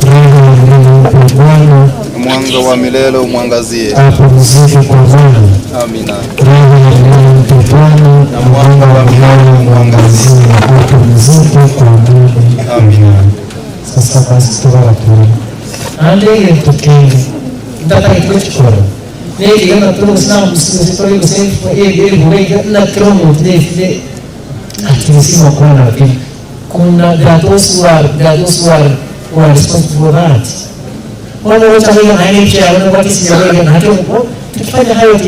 Roho ya milele Bwana, Mwanga wa milele umwangazie. Apumzike kwa amani. Amina. Roho ya milele Bwana, na mwanga wa milele umwangazie, apumzike kwa amani. Amina. Sasa basi tubarakure andege tukenge ndataka kuchukura negi yana tuno sana msitoe kusefu ili huweka na tromo nefne akinisema kwa lakini kuna there are those who are there are those who are responsible for that. Wale wote wengi na ile pia wana kwa kisi ya wengi na hata huko tukifanya hayo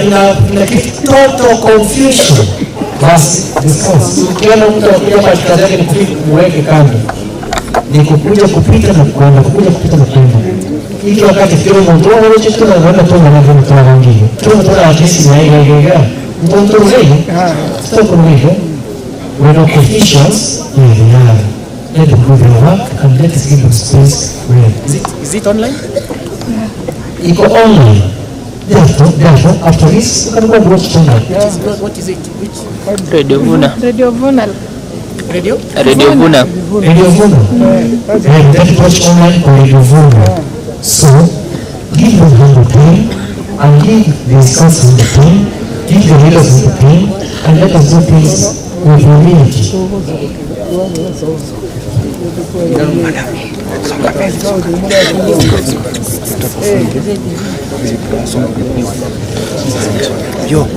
ina total confusion. Basi discuss. Ukiona mtu anakuja kwa kazi yake ni kuweke kando, ni kukuja kupita na kwenda, kukuja kupita na kwenda. Iki wakati kile mtu anaona chochote na anaona tu anaona mtu anaangia. Tu mtu anatesi na ile ile ile. Mtu mzee. Sio kwa hivyo. We're not officials. Yeah. Let them do their work and let us give them space. Is it online? Iko online. Therefore, after this, you can go and watch online. What is it? Which? Radio Vuna. Radio Vuna. Radio? Radio Vuna. Radio Vuna. Yeah, that watch online or Radio Vuna. So, give them 100 and give the scouts 100, give the leaders 100, and let us do things with humility. Yo.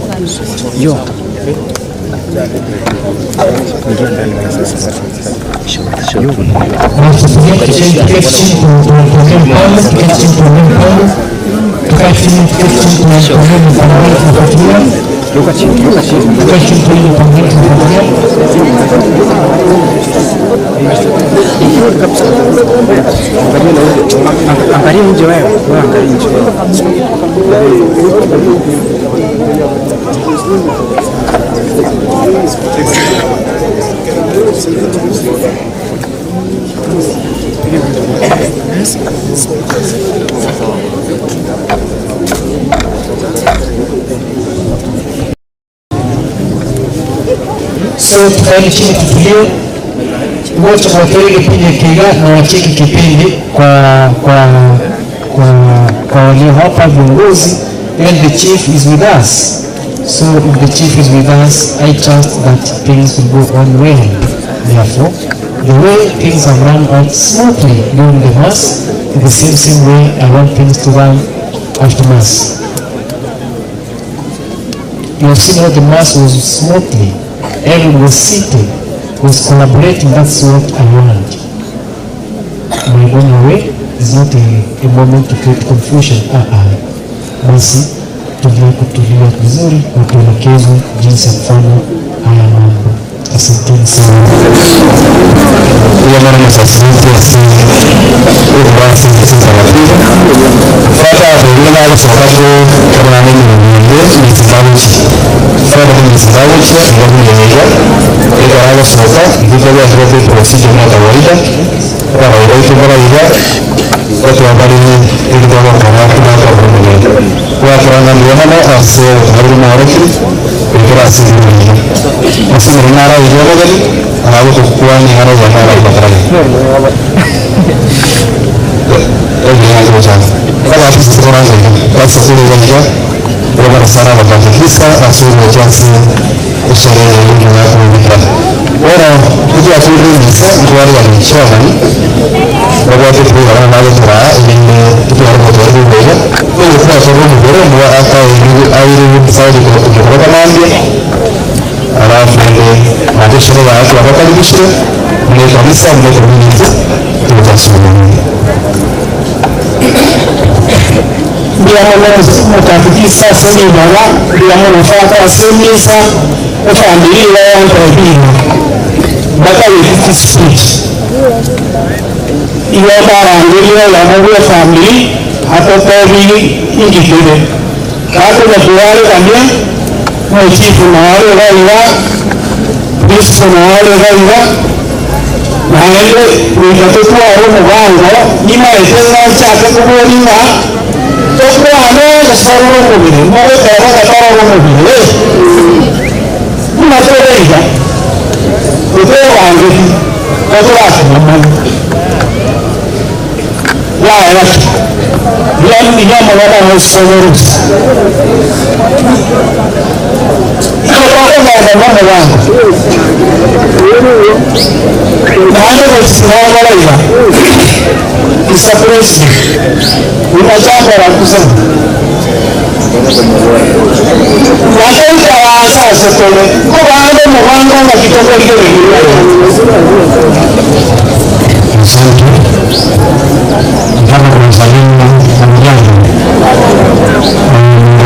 Yo. Angalia nje wewe, wewe angalia nje. So tukaeni chini tutulie, wote watere kipindi kiga na wacheki kipindi kwa walio hapa viongozi. When the chief is with us, so if the chief is with us, I trust that things will go on well. Therefore, the way things have run out smoothly during the mass, in the same way I want things to run after mass. You have seen how the mass was smoothly. Everyone was seated, was collaborating. That's what I want. My going away is not a moment to create confusion. Basi tulie kutulia vizuri na tuelekezwe jinsi ya kufanya haya mambo. Asanteni sana. Mukatikisa semi baba yamunofata semisa efamiliya yantabina bakabekiti speech iyo barangiriyo yamuwe family atotobi ingikire kakuja kuwaregania muchifu nawaregaira bispo nawaregaira naende wikatutwara omubango nimaetera nchake kuboringa tokwane gusarura omubiri mogoteba gatarora omubiri munatereiga utewangeki oturakumamanya yaeraki inyamugana nosoborusa ikotokogaga nomubango naende gochisinogoraiga Mr. President, una jambo la kusema. Wakaita waasase tole ko baande mubango nga kitongole Asante. Nataka kuwasalimu hamjambo.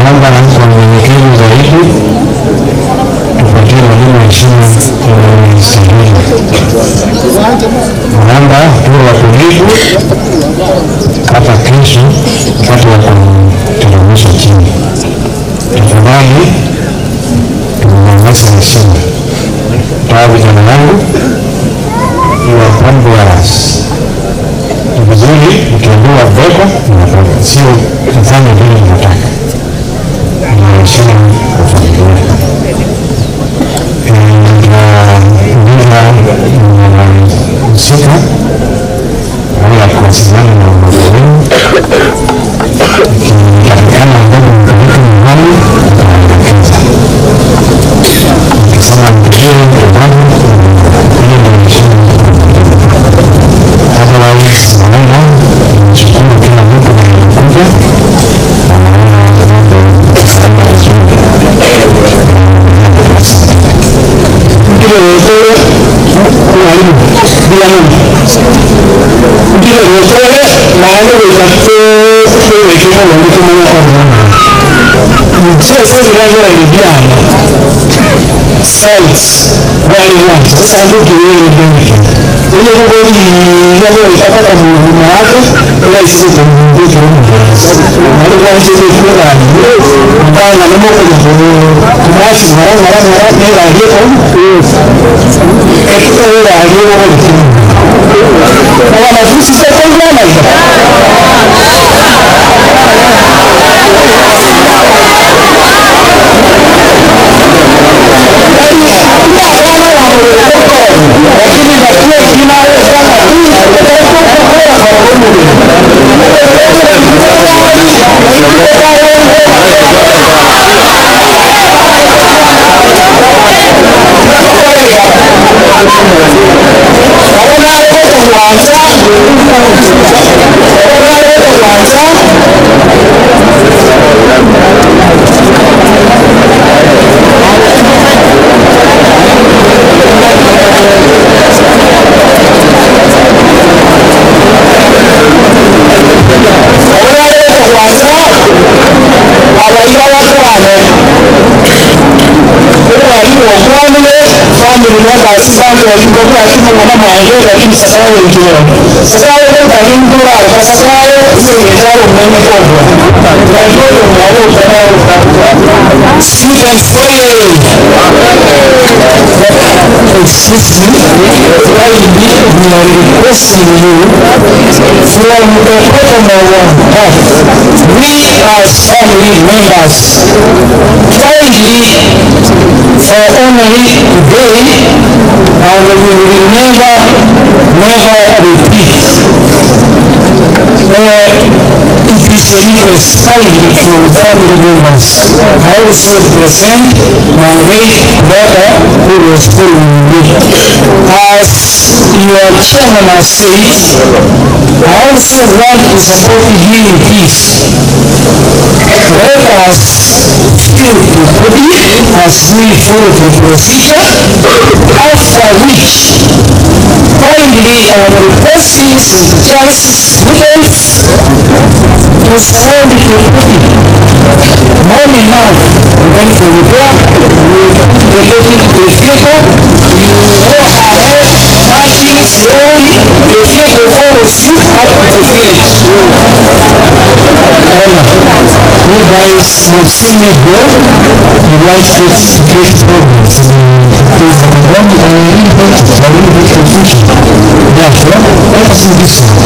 Naomba kwa unyenyekevu zaidi tupatie walimu heshima inayostahili. Naomba tuwe watulivu hata kesho wakati wa kuteremsha chini. Tafadhali tunyamaze heshima. Toa vijana wangu iwapambe wazi. Ni vizuri mkiambiwa beba, mnabeba, sio mfanye vile mnataka. Ni heshima kwa familia. Na mnahusika wala kuwasiliana na umoja wenu, ikipatikana ambapo mpeleke nyumbani, mtaelekeza. Mkisema mpigie nyumbani, hiyo ndio heshima. Otherwise, naona nishukuru kila mtu aliyekuja na naona mambo yanaenda vizuri. Ndilo mwalimu bila ndilo wekere naende wekatewekemo walikumanya kwa sasa zinazola ibiana sites wale watu sasa ndio kiwewe ndio ile ngoli yazo itapata muhimu wake ila sisi tumwambie kirumu wale kwa sisi kwa ndana na moko ya kumasi mara mara mara ni la hiyo ekito la hiyo kwa wanafunzi sasa kwa na Excuse me, kindly we are requesting you from the bottom of our heart, we as family members, kindly for only today, and we will never, never repeat. It is a request kindly to family members. I also present my late brother who was following me. As your chairman has said, I also want to support him in peace. Let us feel the body as we follow the procedure, after which kindly I am requesting St. Charles students To surround the morning now, we're going to repair, we're getting the vehicle, you go ahead, marching slowly, the vehicle follows you up to the village. You guys have seen me go, you like to create problems. There's a one a little bit confusion. Therefore, let us do this one.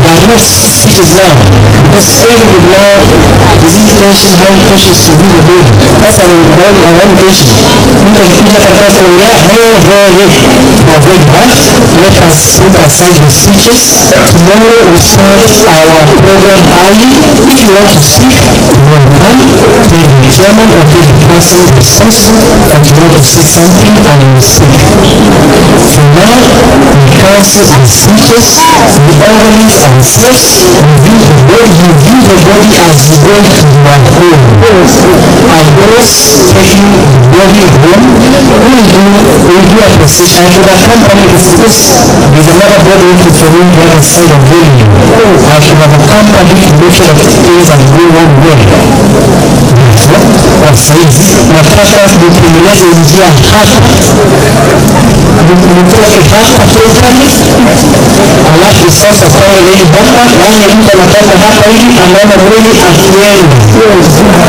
But not speak it loud, because every law is intention how conscious to be the baby. That's our own intention. Mtu akikuja katika kuongea hey hey hey, avoid that. Let us put aside the speeches. Tomorrow we start our program early. If you want to speak, you are done. Tell the chairman or tell the person responsible that you want to say something and you speak. For now, we cancel our speeches, we organize ourselves, we view the body, you view the body as you go to your home. And those taking the body home, we will do a procession. I should accompany this because there's another body which is from the other side of Delhi. I should have accompanied to make sure that things are going on well. Kwa saizi nataka nitengeneze njia hapa, nitoke hapa totally, alafu sasa pale leni hapa, yaani mtu anatoka hapa hivi anaona mwili akienda.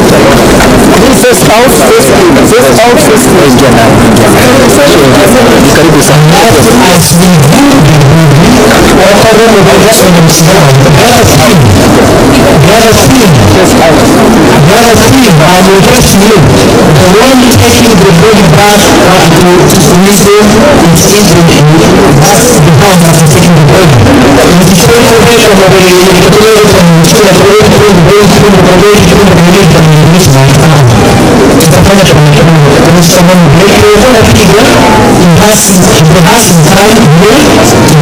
First out, first in, first out, first in. Karibu sana. As we do the movie, the other thing, I will just you, the one taking the body back to prison is in the, that's the one that is taking the body.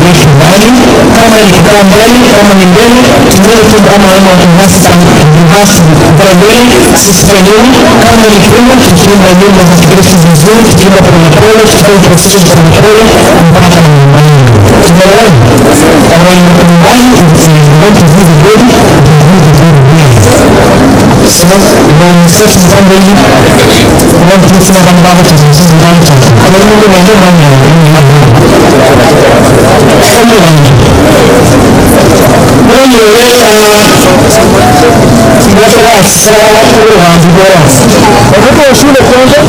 Kama nikikaa mbele, kama ni mbele, tuwele tu kama basi kwa mbele, sisi kwa nyuma. Kama ni kiume, tukiimba nyimbo za Kikristo vizuri, tukiimba polepole, tukifanya procession polepole mpaka nyumbani. Tunaelewana? Kama ni nyumbani, we want to do the body, we do the body well. So, when such somebody want to see them back to the mountain, kama ni Mungu ndio mwana Watoto wa shule kwanza.